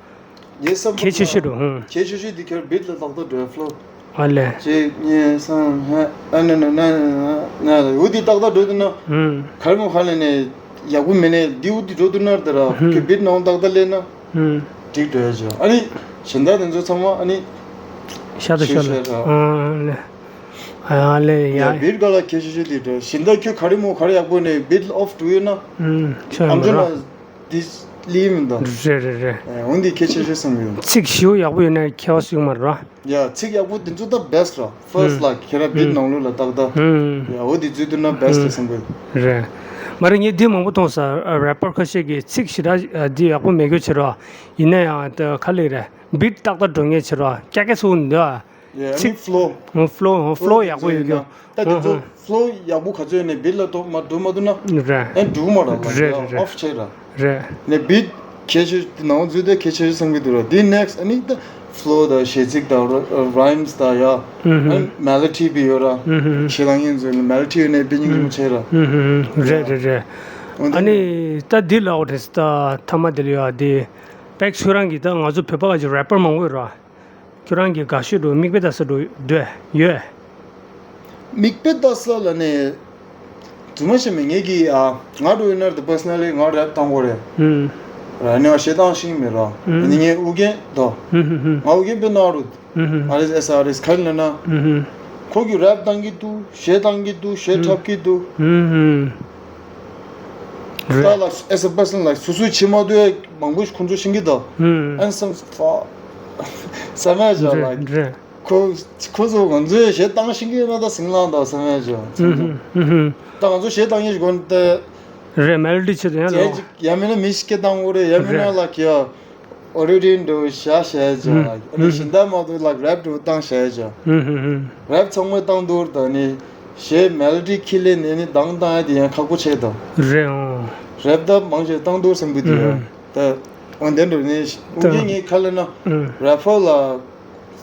ངའི་བསམ་པ་གལ་ཆེ་ཤོས་རུ་ཧུང་། གལ་ཆེ་ཤོས་འདི་ཁྱེར་བིཊ་ལ་ཏག་ཏག་འགྲོ་ཕློ། ཨ་ལས། གཅིག་གཉིས་གསུམ་ཧ་ཨ་ན་ན་ན་ན་ན་འུ་འདི་ཏག་ཏག་འགྲོ་འདུག་ན། ཧུང་། གར་མོ་ག་ལས་ནས་ཡག་པོ་མེད་ནས་འདི་འུ་འདི་འགྲོ་འདུག་ན་ད་ར་ཧུང་། ཁྱེར་བིཊ་ནང་ཏག་ཏག་ལས་ན། ཧུང་། འགྲིག་འགྲོ་ཡ་ཅོ། ཨ་ནི་གཞན་དག་དེ་ཚོ་ཚང་མ་ཨ་ནི་ཤ་ད་ཤ་ཤ་ད་ཤ་ད། ཨ་ལས། ཨ་ལས་ཡ། ཡ་བིཊ་ག་ལ་ཁྱེར་ཤོས་ཤོས་དེ་འགྲོ་གཞན་དག་ཁྱོད་ག་རེ་མོ་ག་རེ་ཡག་པོ་ནས་བིཊ་ཨོཕ་འགྲོ་ཡོད་ན། ཧུང་། ཤ་ཨམ་ཡ་ཅོ་ན། འདི་ལི་མིན་ད། རེད་རེད་རེད། ཨེ་འོན་ཏེ་ཁྱད་ཆེ་ཤོས་བསམ་གྱི་ཡོད། ཚིག་ཞིའུ་ཡག་པོ་ཡོད་ན་ཁྱད་པར་ཞིག་མ་རེད་བ། ཡ་ཚིག་ཡག་པོ་དེ་ཚོ་ད་བེ་སི་ཊི་ར། ཧྥར་སི་ཊི་ལ་ཁྱེད་རང་བིཊ་ནང་ལོགས་ལ་ཏག་ཏག་ཡ་འོ་དེ་ཚོ་དུ་ན་བེ་སི་ཊི་རེད་བསམ་གྱི་ཡོད། རེད། མ་རེད་ངས་འདི་མང་པོ་མཐོང་ས་རེ་པར་ཁ་ཤས་ཀྱིས་ཚིག་ཞེ་དྲག་འདི་ཡག་པོ་མེད་གྱོད་བྱེད་རོགས། ཡིན་ན་ཡང་ད་ག་ལེགས་རེད། བིཊ་ཏག་ཏག་འགྲོ་ངེས་བྱེད་རོགས་ཀྱ་ཀྱ་ཚུགས་འདི། ཡ་ཨ་ནི་ཚིག་ཧྥ་ལོ། ཧོ་ཧྥ་ལོ་ཧོ་ཧྥ་ལོ་ཡག་པོ་ཡོད་ཀྱང་། ད་དེ་ཚོ་ཧོ་ཧོ་ཧྥ་ལོ་ཡག་པོ་ག་ཚོད་ནས་བིཊ་ལ་ཐོག་མ་འགྲོ་མ་ཐུབ་ན། རེད། ཨེ་འགྲུག་མ་ར་ལ་རེད་རེད་རེད། ཨོཕ་ཆེ་ར། རེད། ནས་བིཊ་ཁྱད་ཆོས་དེ་ནང་འཛུལ་དེ་ཁྱད་ཆོས་བསམ་གྱི་འདུག་ར། དེ་ནེག་སི་ཨ་ནི་ད་ཧྥ་ལོ་དང་གཞས་ཚིག་དང་ར་རའིམ་སི་དང་ཡ། ཧུ་ཧུ། ཨེ་མེ་ལོ་ཌི་བི་ཡོད་ར། ཧུ་ཧུ། གཞས་བཏང་མཁན་ཚོ་ལ་མེ་ལོ་ཌི་ཡོད་ནས་དཔེ་སྙིང་རྗེ་མོ་ཆེ་ར། ཧུ་ཧུ། རེད་རེད་རེད། འོན་ཏེ་ཨ་ནི་ད་འདི་ལ་འོ་རེད་ད་ཐ་མ་དེ་ལ་ཡོད་ཨ་དེ། པེག་ཁྱོད་རང་གིས་ད་ང་ཚོ་བོད་པ་ག་ཅིག་རེ་པར་མང་པོ་ཡོད་ར། ཁྱོད་རང་གི་དགའ་ཤོས་འགྲོ་མིག་དཔེ་ལྟ་ས་འགྲོ་འདོད་ཡོད། མིག་དཔེ་ལྟ་ས་ལ་ནས་རྫུན་མ་བཤད་མེད་ངེད་ཀྱི་ཨ་ང་འགྲོ་ཡོད་ན་ར་པར་སོ་ན་ལི་ང་རེབ་བཏང་གོ་རེད། ཨུམ། ར་ནས་བ་གཞས་བཏང་ཤེས་མེད་ར། ཨུམ། ནི་ངའི་ཨུ་རྒྱན་དོ། ཧུམ་ཧུམ་ཧུམ། ང་ཨུ་རྒྱན་དཔེ་ན་རུ། ཨུམ་ཧུམ། ཨ་རེས་ཨེས་ཨ་རེས་ག་རེ་ལ་ན། ཨུམ་ཧུམ། ཁོ་གི་རེབ་བཏང་གི་འདུག་གཞས་བཏང་གི་འདུག་གཞས་འཁྲབ་གི་འདུག་ཨུམ་ཧུམ། རེད། ད་ལ་as a person like སོ་སོའི་ཆེ་མ་དུ་མང་པོ་ཁོང་ཚོ་ཤེས་ཀྱི་ད། ཧུམ། and some fuck བསམ་ཡ་ཅག་རེད་like རེད། ཁོ་ཁོ་ཚོ་ང་ཚོའི་གཞས་བཏང་ཤེས་ཀྱི་ན་ད་སིང་ལང་ད་བསམ་ཡ་ཅག་ཧུམ་ཧུམ་ཧུམ། ད་ང་ཚོ་གཞས་བཏང་ཡས་ཞིག་གོ་ནི་ད། རེད་མེ་ལོ་ཌི་ཆེད་དུ་ཡང་ལོ། ཡ་མིན་ན་མི་ཞིག་སྐད་བཏང་དགོས་རེད་ཡ་མིན་ན་རེད། like ཡ། ཨོ་ཏོ་ཊུན་འགྲོ་བྱ་བྱས་ཅག་ཨ་ནི་གཞན་དག་མ་གཏོགས་ལག་རེབ་འགྲོ་བཏང་བྱས་ཅག་རེབ་ཚང་མས་བཏང་འདུག་ད་ནི་གཞས་མེ་ལོ་ཌི་ཁྱི་ལས་ནས་ནི་གདངས་བཏང་ཡ་དེ་ཡང་ཁག་པོ་ཆེ་ད། རེད་འོང་། རེབ་ད་མང་ཆེ་བཏང་འདུག་བསམ་གི་དུས་ཡ། ད་འོན་ཏེ་འགྲོ་ནི་ཨུ་རྒྱན་ངའི་ཁ་ལ་ན་རེ་ཕར་ལ་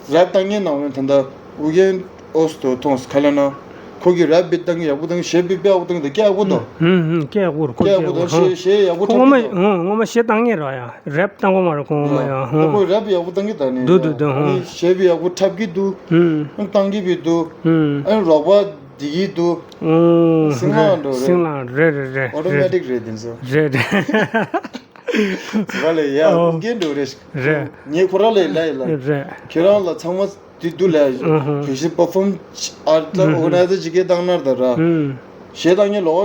རེབ་བཏང་ངའི་ནང་བའི་ད་ལྟ་ཨུ་རྒྱན་ཨོས་ཏོ་ཐོངས་ཁ་ལ་ན། ཁོ་གི་རེབ་བི་བཏང་གི་ཡག་པོ་བཏང་གི་གཞས་བི་བི་ཡག་པོ་བཏང་གི་སྐད་ཡག་པོ་དང་། ཧུམ་ཧུམ་སྐད་ཡག་པོ་རེད་ཁོ་སྐད་ཡག་པོ་དང་གཞས་གཞས་ཡག་པོ་ཁོ་ངོ་མ་འཁྲབ་གི་འདུག་ངོ་ངོ་མ་གཞས་བཏང་ངེས་ར་ཡ་རེབ་བཏང་གོ་མ་རེད་ཁོ་ངོ་མ་ཡ་ཧུམ། ཁོ་རེབ་ཡག་པོ་བཏང་གི་ད་ནི་འདུག་འདུག་འདུག་ཧུམ། གཞས་བི་ཡག་པོ་འཁྲབ་གི་འདུག་ཧུམ། བཏང་གི་བི་འདུག་ཧུམ། ཨ་རོགས་པ་བསྡད་ཀྱི་འདུག་ཨུམ། སིང་ལང་འགྲོ་རེད། སིང་ལང་རེད་རེད་རེད་ཨོ་ཏོ་མེ་ཊིག་རེད་དེ་ཚོ། རེད་རེད། ཟི་བ་ལས་ཡ་ཨོ། ཨུ་རྒྱན་འགྲོ་རེད། རེད། ངས་ཁོ་ར་ལས་ལ་ཡི་ལ། རེད། ཁྱེད་རང་ལ་ཚང་མ། དེ་དུ་ལ་ཨུ་ཧུ། བོད་གཞས་པར་ཕོམ་ཨར་ད་ཨུ་ཧུ། ཨོ་ག་ནའི་ཛར་ཅིག་གིས་བཏང་ན་ད་ར། ཨུ། གཞས་བཏང་མཁན་ལོག་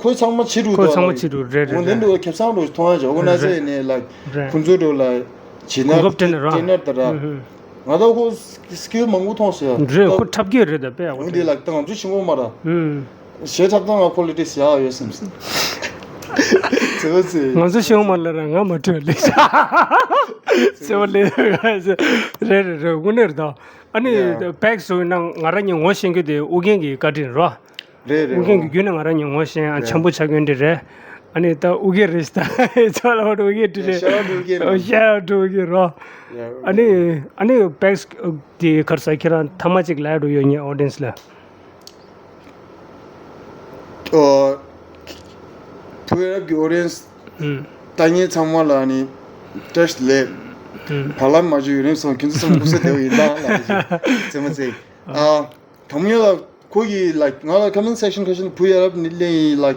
ཁོས་ཚང་མ་ཕྱི་རུ་ཁོས་འགྲོ་ཚང་མ་ལ་ཕྱི་རུ་རེད་རེད་འོ་དེ་རེད། འགྲོ་ཁེ་བཟང་རུ་མཐོང་ཡ་ཅིག་ཨོ་ག་ནའི་ཛར་རེད། ཡིན་ནའི་ལ་རེད། ཁོང་ཚོ་འགྲོ་ལ་བྱེད་ན་གོ་སྐབས་སྤྲད་ན་ར། སྤྲད་ན་ད་ར། ཨུ་ཧུ། ང་ད་ཁོ་སི་ཀིལ་མང་པོ་མཐོང་སོང་ཡ། རེད་ད་ཁོ་འཁྲབ་ཀྱི་རེད་ད་དཔེ་ཡག་པོ་འོ་དེ་རེད། ལ་ད་ང་ཚོ་ཤེས་གོ་མ་ར། ཨུ། གཞས་འཁྲབ་སྟངས་ལ་ཁོ་ལི་ཊི་ཡག་ཡོད་སེམས་སེ། ཚེ་བ་ཚེ། ང་ཚོ་ཤེས་མ་ལ་ར་ང་མ་འཕྲོད་ལེ་ཤ། ཚེ་བ་ལེ། རེད་རེད་རེད་དངོས་གནས་རེད་ད། ཨ་ནི་ཡ། པེག་སུ་ན་ང་རང་ཉིད་ངོ་ཤེས་རྒྱུ་དེ་ཨུ་རྒྱན་གྱི་བཀའ་དྲིན་རོ། རེད་རེད་ཨུ་རྒྱན་གྱི་རྒྱུད་ནས་ང་རང་ཉིད་ངོ་ཤེས་ཨ་རེད། འཆམ་པོ་ཆགས་ཡོད་འདི་རེད། ཨ་ནི་ད་ཨུ་རྒྱན་རེད་ཤ་ད་ཚོ་ལ་ཨུ་རྒྱན་དྲི་རེད། ཤ་ཨུ་རྒྱན་རེད། ཤ་ཨུ་རྒྱན་རོ། ཡ། ཨ་ནི་ཨ་ནི་པེག་སུ་དེ་གར་ས་ཁྱེད་རང་ཐ་མ་ཅིག་ལ་ཡ་འགྲོ་ཡོད་ཉེ་ཨོ་ཌི་ཡེན་སི་ལ། ཨོ། བུ་རབ་ཀྱི་ཨོ་ཌི་ཡེན་སི་ཨུམ། ལྟ་མཁན་ཚང་མ་ལ་ནི་བཀྲ་ཤིས་བདེ་ལེགས། ཨུམ། བར་ལམ་མ་བརྗོད་ཡུན་རིང་སོང་ཁྱོད་ཚོ་ཚང་མ་སྐུ་གཟུགས་བདེ་པོ་ཡིན་ད་ལ་ཙེ་མ་ཙེ། ཨ། གང་ཡོད་ལ་ཁོ་གི་ལ་ང་ལ་ཁ་མེན་སེག་ཤན་ཁ་ཤན་བུ་ཡ་རབ་ནི་ལེན་ཡིན་ལ་ཡ་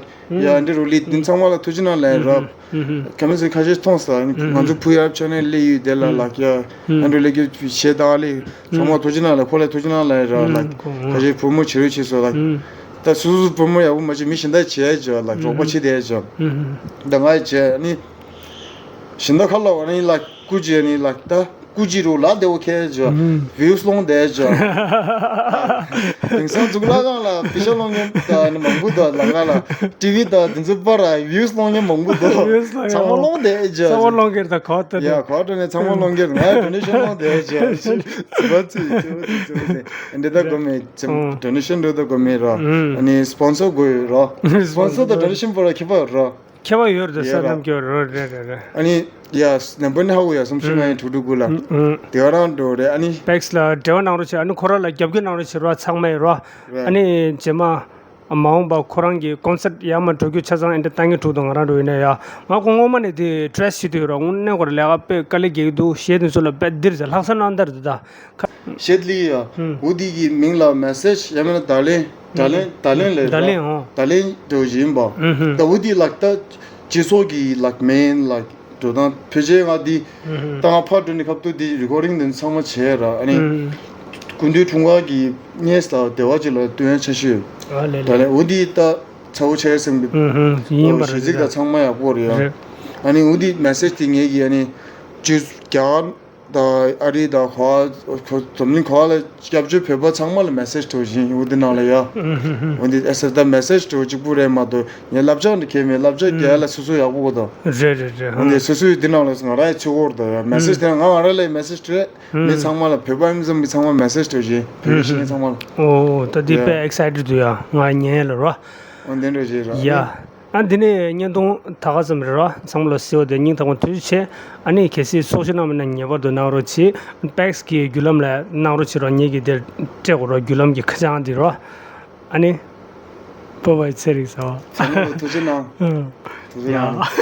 འདི་རུ་ལི་འདི་ཚང་མ་ལ་ཐུགས་རྗེ་གནང་ལ་རབ། ཨུམ། ཁ་མེན་སེག་ཤན་ཁ་ཤས་མཐོང་ས་ང་ཚོ་བུ་ཡ་རབ་ཆ་ནས་སླེབས་ཡོད་དེ་ལ་ལགས་ཡ་ཨ་འགྲོ་ལས་ཀྱི་བྱེད་དང་ལས་ཚང་མ་ཐུགས་རྗེ་གནང་ལ་ཁོ་ལ་ཐུགས་རྗེ་གནང་ལ་ར་ལགས་ཁ་ཤས་བུ་མོ་བྱེད་རོགས་བྱེད་སོ་ལགས། ད་སུ་སུ་བུ་མོ་ཡག་པོ་མ་བྱེད་མི་གཞན་དག་བྱེད་ཡ་ཅོ་ལགས་རོགས་པ་བྱེད་དེ་ཡ་ཅོ་ད་ང་ཡ་བྱེད་ནི་གཞན་དག་ཁ་ལ་བ་ནི་ལགས་སྐུ་བྱེད་ནི་ལགས་ད། སྐུ་མཁྱེན་རུ་ལ་བདེ་བོ་ཁྱེད་ཅོ། ཨུམ། བིའུ་སི་ལོང་བསྡད་ཅོ། དེང་སང་གཙུག་ལག་ཁང་ལ་པི་ཤ་སློང་མཁན་དང་ནི་མང་པོ་འདུག་ལག་ལ་ལ་ཊི་ཝི་དང་དེ་ཚོ་པར་བིའུ་སི་སློང་མཁན་མང་པོ་འདུག་བིའུ་སི་སློང་ཚང་མ་སློང་བསྡད་ཅོ། ཚང་མ་སློང་གིར་ད་གོ་ད་ཡ་གོ་ད་ནས་ཚང་མ་སློང་གིར་ང་ཌོ་ནེ་ཤན་སློང་བསྡད་ཅོ། ཙི་པ་ཙི་ཙི་པ་ཙི་ཙི་པ་ཙི་འདི་ད་གོ་མེད་ཙི་ཨུམ། ཌོ་ནེ་ཤན་འགྲོ་ད་གོ་མེད་རོ། ཨུམ། ཨ་ནི་སི་པོན་སར་དགོས་ཡོད་རོ། སི་པོན་སར་དང་ཌོ་ནེ་ཤན་པོ་ར་ཁྱད་པར་ཡོད་རོ། ཁྱད་པར་ཡོད་རེད་ཡོད་ས་ར། རྣམས་ཀྱི་རོ་རེད་རེད་རེད། ཨ་ནི་ཡ་ནམ་བར་ནི་ཧ་གོ་ཡ་སུམ་ཅུ་ང་ཡི་དྲུག་དྲུག་དགུ་ལ་ཨུ་ཨུ། དེ་ག་རང་འགྲོ་རེད་ཨ་ནི། པེག་སི་ལ་འབྲེལ་བ་གནང་རོགས་བྱེད་ཨ་ནི་ཁོ་ར་ལ་རྒྱབ་སྐྱོར་གནང་རོགས་བྱེད་རོགས་ཚང་མ་ཡི་རོ། རེད། ཨ་ནི་རྗེས་མ། མ་འོངས་པ་ཁོ་རང་གི་ཀོན་སར་ཊི་ཡར་མར་འགྲོ་རྒྱུ་ཆ་ཚང་ཨེ་འདྲ་བཏང་གི་འདུག་ད་ང་རང་འགྲོ་ཡིན་ན་ཡ། ང་ཁོ་སྔོན་མ་ནས་དེ་ཊེ་རེ་སི་བྱེད་དུ་ཡོད་ར། དངོས་གནས་ཁོ་རང་ལས་ཀ་དཔེ་དཀའ་ལས་རྒྱག་གི་འདུག་གཞས་དེ་ཚོ་ལ་དཔེ་འདིར་ལྷག་བསམ་རྣམ་དག་རེད་ད། གཞས་ལི་ཡ། ཧུམ། འོ་དེ་གི་མིང་ལ་མེ་སེ་ཇི་ཡང་མིན་ན་ད་ལན། ད་ལན། ད་ལན་ལས་ད་ལན། འོ། ད་ལན་འདྲ་བོ་ཞིག་ཡིན་པ། ཧུམ་ཧུམ། ད་འོ་དེ་ལག་ད་སྤྱི་ཚོགས་ཀྱི་ལག་མེན་ལག་འགྲོ་སྟངས་ཕལ་ཆེར་ང་འདི་ཧུམ་ཧུམ། ད་ང་ཕར་འགྲོ་ནས་སྐབས་ཐོག་འདི་རི་ཀོར་ཌིང་འདི་ཚང་མ་བྱས་ར། ཨ་ནི་ཧུམ། སྐུ་མདུན་འཁྲུངས་སྐར་གྱི་བརྙན་ལ་དེ་བ་ཅིག་ལ་སྟོན་ཡ་ཆ་ཤོས། ཨ་ལེ་ད་ལེ། ལན་འོ་འདི་ད་ཚ་བོ་ཆེ་སེམས་པའི་ཧུམ་ཧུམ། ཡིན་པ་རེད། གཞས་ཚིག་ད་ད་ཚང་མ་ཡག་པོ་རེད་ཡ། རེད། ཨ་ནི་འོ་འདི་མེ་སེ་ཇི་དེ་ངེད་ཀྱི་ཨ་ནི་ཅིག་རྒྱ་གར་དང་ཨ་རི་དང་ག་བ་འཛམ་གླིང་ག་བ་ལ་སྐྱབས་བཅོལ་བོད་པ་ཚང་མ་ལ་མེ་སེ་ཇི་འདྲ་བོ་ཞིག་འོ་འདི་ནང་ལ་ཡ། ཧུམ་ཧུམ་ཧུམ། འོ་འདི་ཨེ་སེ་ད་མེ་སེ་ཇི་འདྲ་བོ་གཅིག་པུ་རེད་མ་གཏོགས་ངས་བསླབ་བྱ་འདི་གས་མེད། བསླབ་བྱ་ཧུམ། རྒྱག་ཡ་ལ་སོ་སོ་ཡག་པོ་གོ་ད། རེད་རེད་རེད། འོ་འདི་སོ་སོའི་འདི་ནང་ལ་ང་རང་ཡ་ཆུ་བོར་ད་ཡ་མེ་སེ་ཇི་དེ་ང་ང་རང་ལ་མེ་སེ་ཇི་རེད། ཧུམ། མི་ཚང་མ་ལ་བོད་པ་ཨིན་ཙམ་མི་ཚང་མ་མེ་སེ་ཇི་འདྲ་བོ་ཞིག་བོད་ཡིག་ཤེས་མཁན་ཚང་མ་ལ། ཨོ་ད་འདི་དཔེ་ཡ། ཨེག་སའི་ཊེཌ་འདུག་ཡ། ང་ཉན་ཡ་ལ་རོ། འོ་འདི་འདྲ་བོ་ཞིག་ར། ཡ། ཨ་འདི་ནས་བརྙན་ཐུང་ད་ག་ཙམ་རེད་རོ། ཚང་མ་ལ་གཟིགས་པ་དེ་སྙིང་ཐག་པ་ཐུགས་རྗེ་ཆེ། ཨ་ནི་གལ་སྲིད་ཚོགས་ཞུགས་གནང་མེད་ན་ངེས་པར་དུ་གནང་རོགས་གྱིས། པེག་སི་གི་བརྒྱུད་ལམ་ལ་གནང་རོགས་བྱེད་རོགས། ངེད་ཀྱིས་དེར་སྤྲད་དགོས་རོགས། བརྒྱུད་ལམ་གྱི་ཁ་བྱང་འདི་རོ། ཨ་ནི། བོད་པའི་ཚེ་རིང་ཟེར་བ། ཚང་མ་ལ་ཐུགས་རྗེ་གནང་། ཨང་། ཐུགས་རྗེ་གནང་། ཡ།